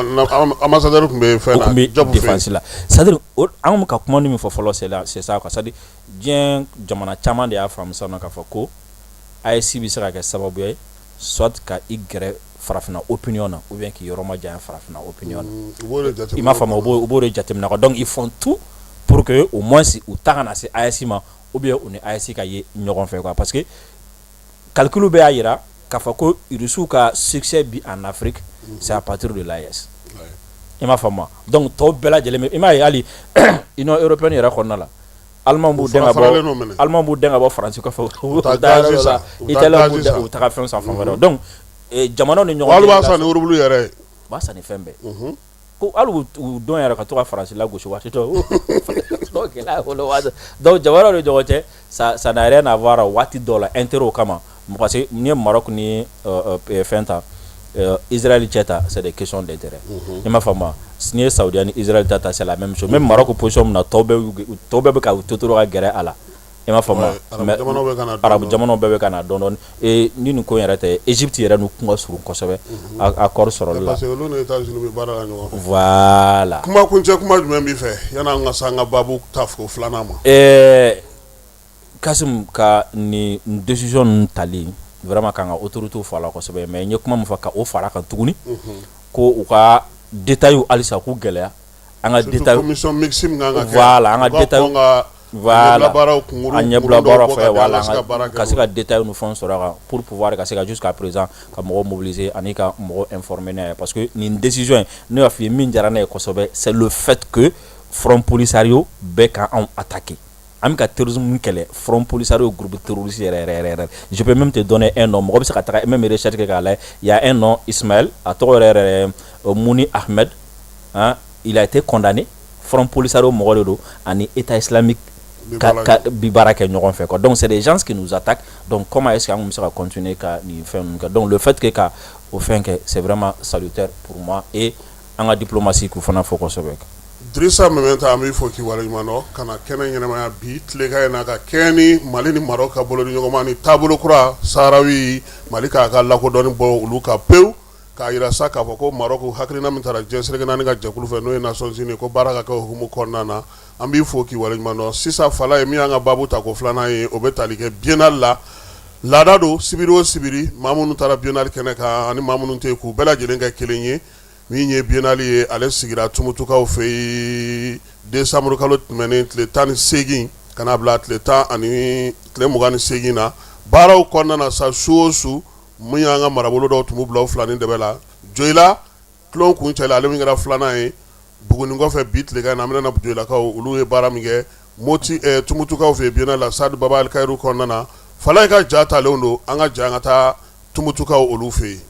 Ambassadeur tun bɛ fɛn na, o tun bɛ défense la. C'est à dire, an bɛ ka kuma min fɔ fɔlɔ, c'est là, c'est ça quoi. C'est à dire, diɲɛ jamana caman de y'a faamu sisan nɔ k'a fɔ ko AES bɛ se ka kɛ sababu ye soit ka i gɛrɛ farafinna opinion na, ou bien k'i yɔrɔ majanya farafinna opinion na. I m'a faamu? U b'o de jateminɛ quoi. Donc ils font tout pour que au moins u ta kana se AES ma, ou bien u ni AES ka ye ɲɔgɔn fɛ quoi, parce que calcul bɛɛ y'a jira k'a fɔ ko Russiw ka succès bi en Afrique, c'est à partir de l'AES. I m'a faamu? Donc tɔw bɛɛ lajɛlen bɛ, i m'a ye, hali Union européenne yɛrɛ kɔnɔna la, Allemand b'u dɛn ka bɔ, Allemand b'u dɛn ka bɔ Faransi kɔfɛ, u taa yɔrɔ dɔ la, Italien b'u dɛn, u taga fɛn san fan wɛrɛ. Donc jamanaw ni ɲɔgɔn cɛ, hali b'a san ni rouble yɛrɛ ye. U b'a san ni fɛn bɛɛ, ko hali u dɔn yɛrɛ ka to ka Faransi lagosi waati dɔ, gɛlɛya bolo waati. Donc jamanaw ni ɲɔgɔn cɛ, ça n'a rien à voir waati dɔw la intérêt kama, parce que n'i ye Maroc ni fɛn ta, Israël cɛ ta, c'est des questions d'intérêt. I m'a faamu? N'i ye Saudiya ni Israël ta, c'est la même chose. Même Maroc position min na, tɔw bɛɛ bɛ ka u totoro ka gɛrɛ a la. I m'a faamu? Mais arabu jamanaw bɛɛ bɛ ka na dɔɔnin dɔɔnin. Et ni nin ko in yɛrɛ tɛ, Égypte yɛrɛ n'u kun ka surun kosɛbɛ accord sɔrɔli la. Parce que olu ni États-Unis bɛ baara la ɲɔgɔn fɛ. Voilà. Kuma kuncɛ kuma jumɛn b'i fɛ yan'an ka se an ka baabu ta fo filanan ma? Kasim, ka nin décision ninnu tali, vraiment kan ka autorité fo a la kosɛbɛ. Mais n ye kuma min fɔ, ka o fara kan tuguni, ko u ka détails halisa k'u gɛlɛya, an ka détail commission mixte min kan ka kɛ. Voilà, an ka détail. Voilà, a ɲɛbila baaraw fɛ, voilà, ka se ka détail ni fɛnw sɔrɔ a kan pour pouvoir ka se ka jusqu'à présent ka mɔgɔw mobiliser ani ka mɔgɔw informer n'a ye, parce que nin décision in, ne y'a f'i ye, min diyara ne ye kosɛbɛ, c'est le fait que Front Polisario bɛ ka anw attaquer. An bɛ ka terrorisme min kɛlɛ, Front Polisario, groupe terroriste yɛrɛ yɛrɛ yɛrɛ. Je peux même te donner un nom, mɔgɔ bɛ se ka taga même recherche kɛ k'a lajɛ. Il y a un nom, Ismaël, a tɔgɔ yɛrɛ yɛrɛ Mouni Ahmed, hein, il a été condamné. Front Polisario mɔgɔ de don ani État islamique ka bi baara kɛ ɲɔgɔn fɛ quoi. Donc c'est des gens qui nous attaquent, donc comment est-ce que an bɛ se ka continuer ka nin fɛn ninnu kɛ? Donc le fait que ka o fɛn kɛ, c'est vraiment salutaire pour moi, et an ka diplomatie k'u fana fɔ kosɛbɛ. Dirisa Mɛmɛta, an b'i fɔ k'i waleɲuman dɔn ka na kɛnɛ ɲɛnamaya bi tilegan in na, ka kɛɲɛ ni Mali ni Maroc ka bolodiɲɔgɔnma ni taabolo kura Saharawi Mali k'a ka lakodɔnni bɔ olu kan pewu, k'a jira sa k'a fɔ ko Maroc hakilina min taara diɲɛ seleke naani ka jɛkulu fɛ, n'o ye Nations Unies, ko baara ka kɛ o hukumu kɔnɔna na. An b'i fo k'i waleɲuman dɔn. Sisan Fala ye min y'an ka baabu ta ko filanan ye, o bɛ tali kɛ biennale la. Laada don, sibiri o sibiri, maa minnu taara biennale kɛnɛ kan ani maa minnu tɛ yen, k'u bɛɛ lajɛlen kɛ kelen ye. Min ye biennale ye, ale sigira Tumutukaw fɛ yen décembre kalo tɛmɛnen tile 18 ka n'a bila tile tan ani tile 28 na. Baaraw kɔnɔna na sa, su o su, min y'an ka marabolo dɔw tun b'u bila u fila ni dɛbɛ la Joyila tulon kuncɛla, ale min kɛra filanan ye Buguni kɔfɛ. Bi tilegan na, an bɛna Joyilakaw, olu ye baara min kɛ Moti Tumutukaw fɛ yen biennale la Sadi Baba Alikayiru kɔnɔna na. Falaye ka ja talen don, an ka ja an ka taa Tumutukaw olu fɛ yen.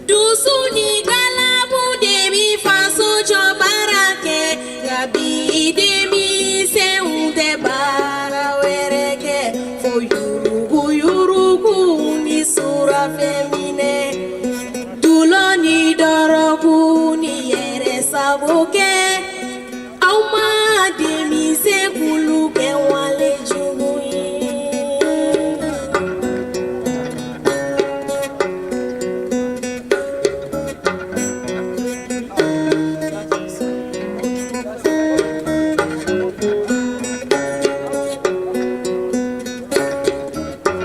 Dusu ni galabu de bi faso jɔ baara kɛ, nka bi denmisɛnw tɛ baara wɛrɛ kɛ fo yurugu yurugu ni surafɛn minɛ, dulɔ ni dɔrɔgu ni yɛrɛ sago kɛ. Aw ma denmisɛn kulu kɛ wale jugu ye.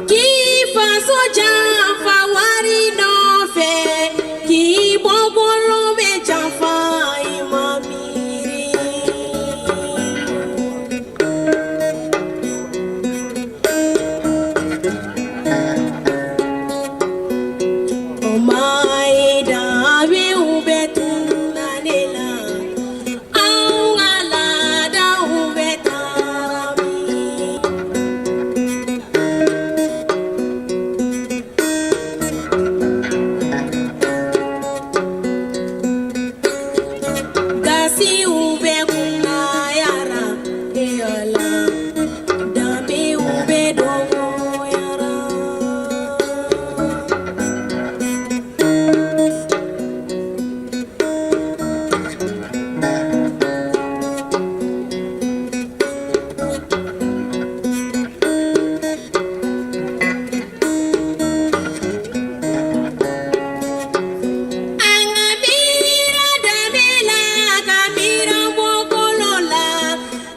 K'i faso janfa wari nɔfɛ, k'i bɔkolo bɛ janfa, i ma miiri. O ma ye danbew bɛ tununna ne la, anw ka laadaw bɛ taara min? Gasiw bɛ kunnayara, e Ala, danbew bɛ dɔgɔyara. An ka miiri danbe la, ka miiri bɔkolo la,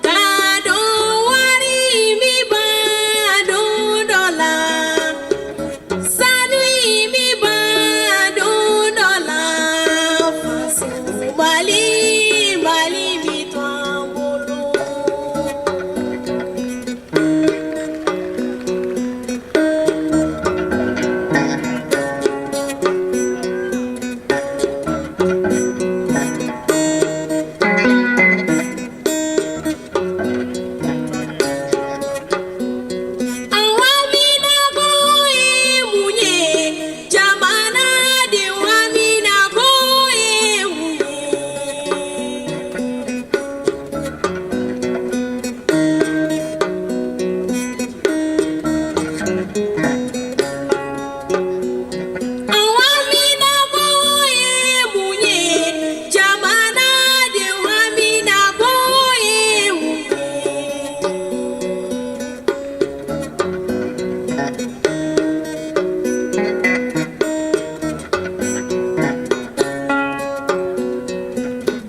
k'a dɔn wari min ban don dɔ la, sanu in min ban don dɔ la, faso Mali, Mali bi to an bolo. An haminako ye mun ye? Jamanadenw haminako ye mun ye? An haminako ye mun ye? Jamanadenw haminako ye mun ye?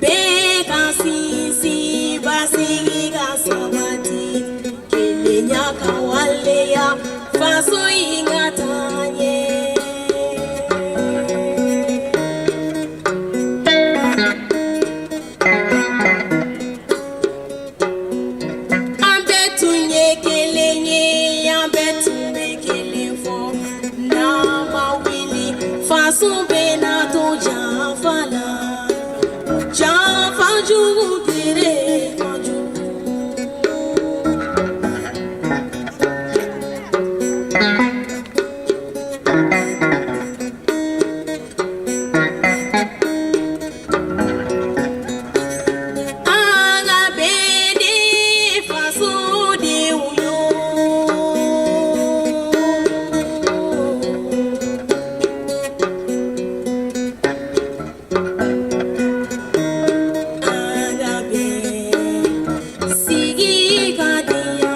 Bɛɛ ka sinsin, basigi ka sabati, kelenya ka waleya, faso in ka taa ɲɛ. An bɛɛ tun ye kelen ye, an bɛɛ tun bɛ kelen fɔ. N'an ma wuli, faso bɛ na to janfa la. Janfa jugu tere ka jugu. An ka bɛn de fasodenw ye. An ka bɛn sigi ka diya.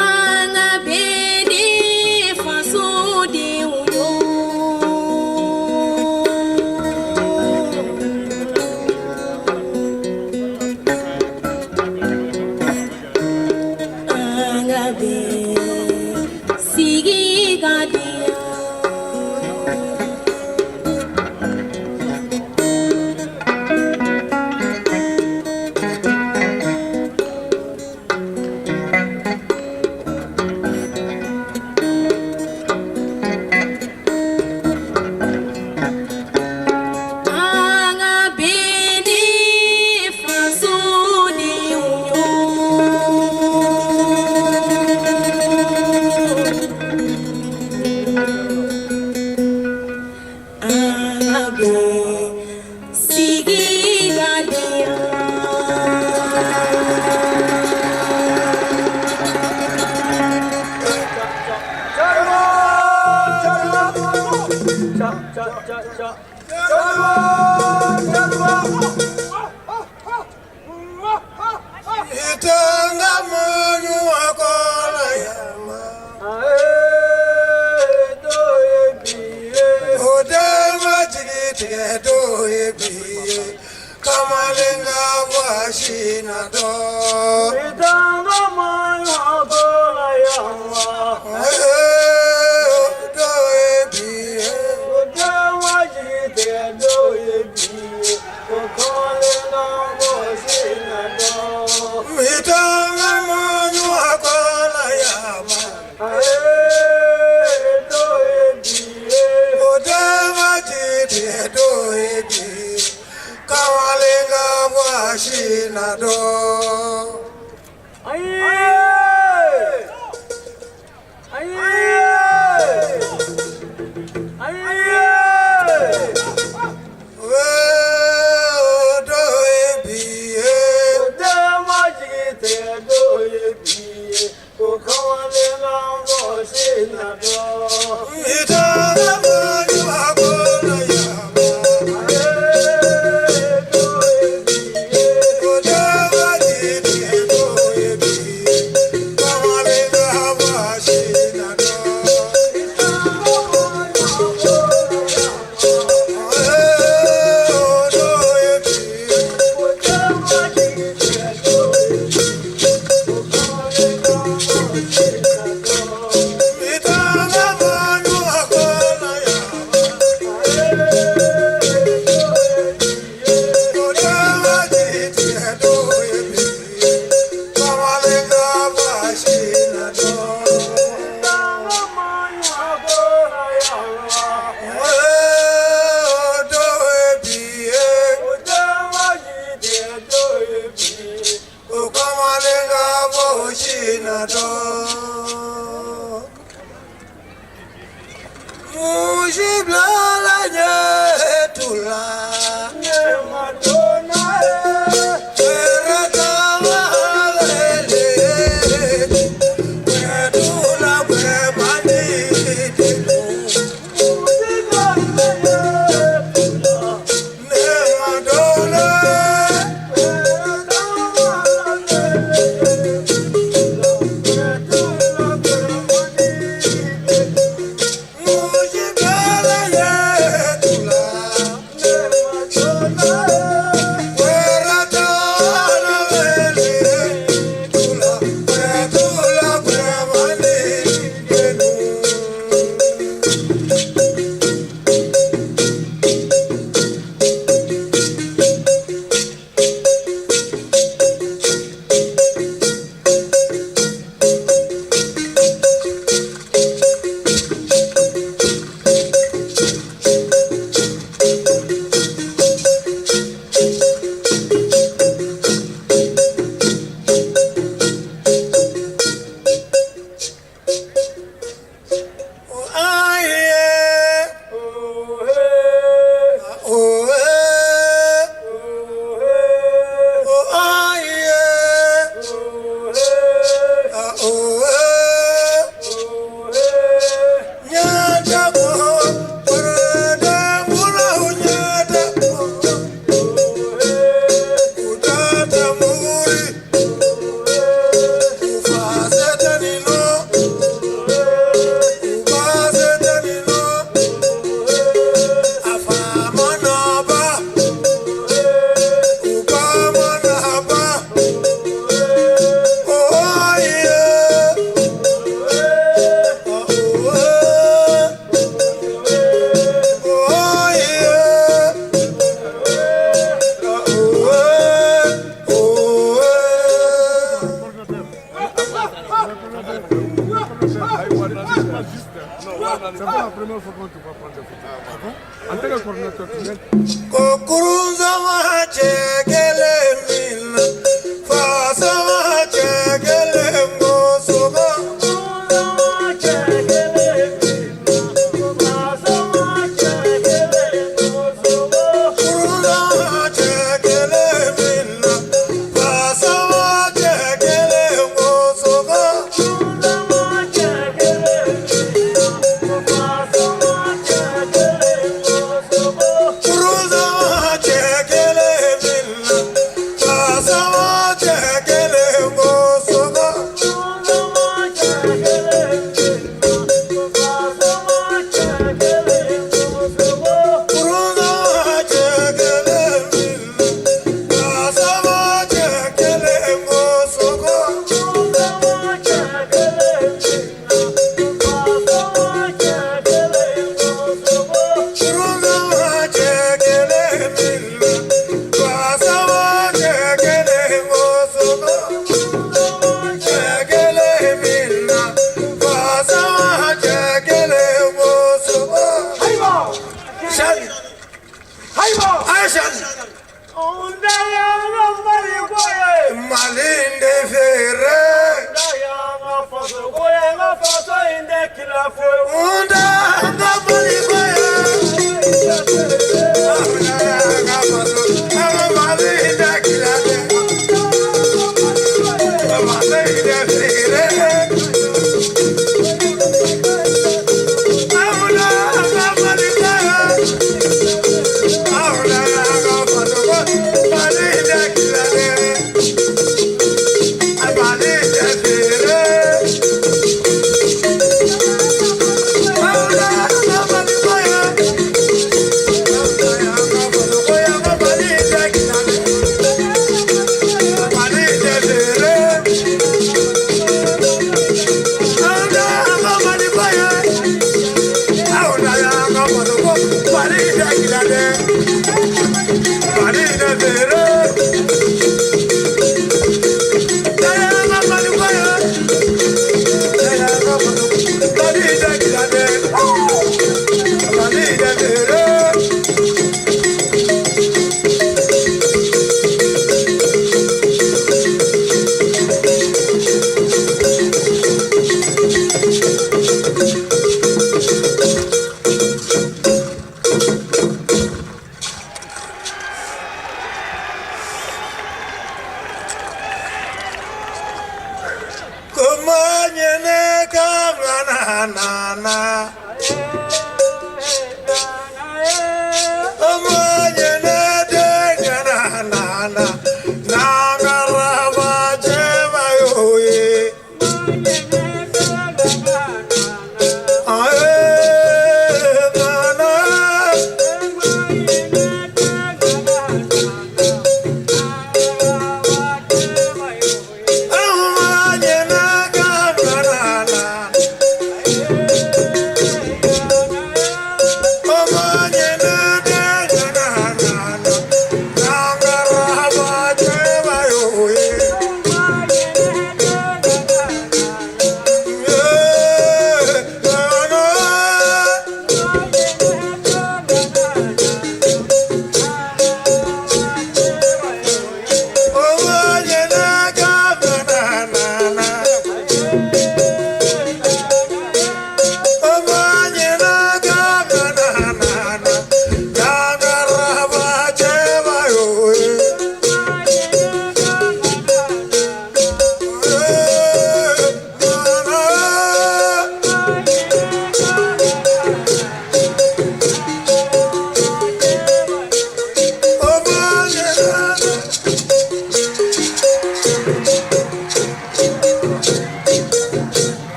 An ka bɛn de fasodenw ye. An ka bɛn sigi ka diya. An ka bɛn sigi ka diya.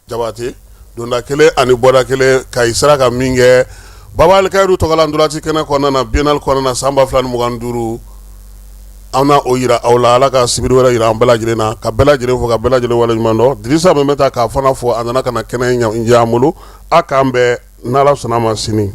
Jabate donda kelen ani bɔda kelen Kayi sera ka min kɛ Baba Alikayiru tɔgɔla ntolaci kɛnɛ kɔnɔna na biennale kɔnɔna na san 2025 an na o jira aw la. Ala ka sibiri wɛrɛ jira an bɛɛ lajɛlen na, ka bɛɛ lajɛlen fo, ka bɛɛ lajɛlen waleɲuman dɔn. Dirisa min bɛ taa k'a fana fo, a nana ka na kɛnɛ in diya an bolo. A k'an bɛn n'Ala sɔnna ma sini.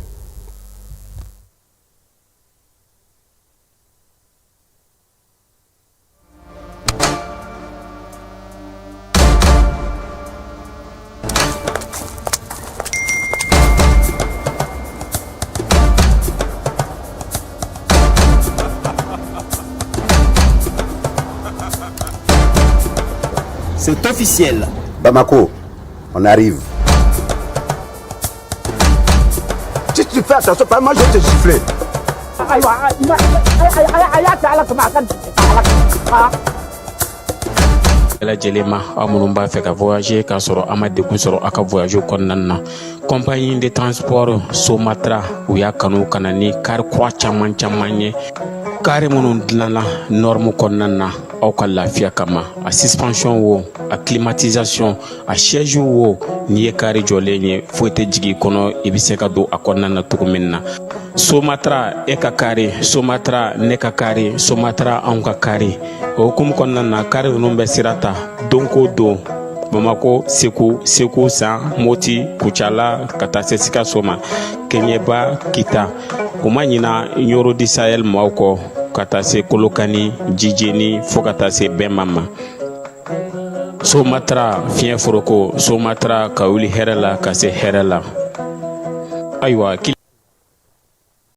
C'est officiel. Bamako, on arrive. Si tu fais attention, pas moi je vais te gifler. Bɛɛ lajɛlen ma, aw minnu b'a fɛ ka voyager k'a sɔrɔ a ma degun sɔrɔ a ka voyage kɔnɔna na, compagnie de transport Somatra, u y'a kanu ka na ni kari kura caman caman ye, kari minnu dilanna norme kɔnɔna na aw ka lafiya kama. A suspension wo, a climatisation, a siège wo, n'i ye kari jɔlen ye, foyi tɛ jigin i kɔnɔ, i bɛ se ka don a kɔnɔna na cogo min na. Somatra, e ka kari, Somatra, ne ka kari, Somatra, anw ka kari. O hukumu kɔnɔna na, kari ninnu bɛ sira ta don ko don Bamako, Segu, Segu San, Moti, Kucala, ka taa se Sikaso ma, Kɛɲɛba, Kita. U ma ɲina Ɲɔrɔ du Sahel maaw kɔ, ka taa se Kolokani, Jijeni, fo ka taa se Bɛnma ma. Somatra, fiɲɛ foroko, Somatra, ka wuli hɛrɛ la ka se hɛrɛ la. Ayiwa.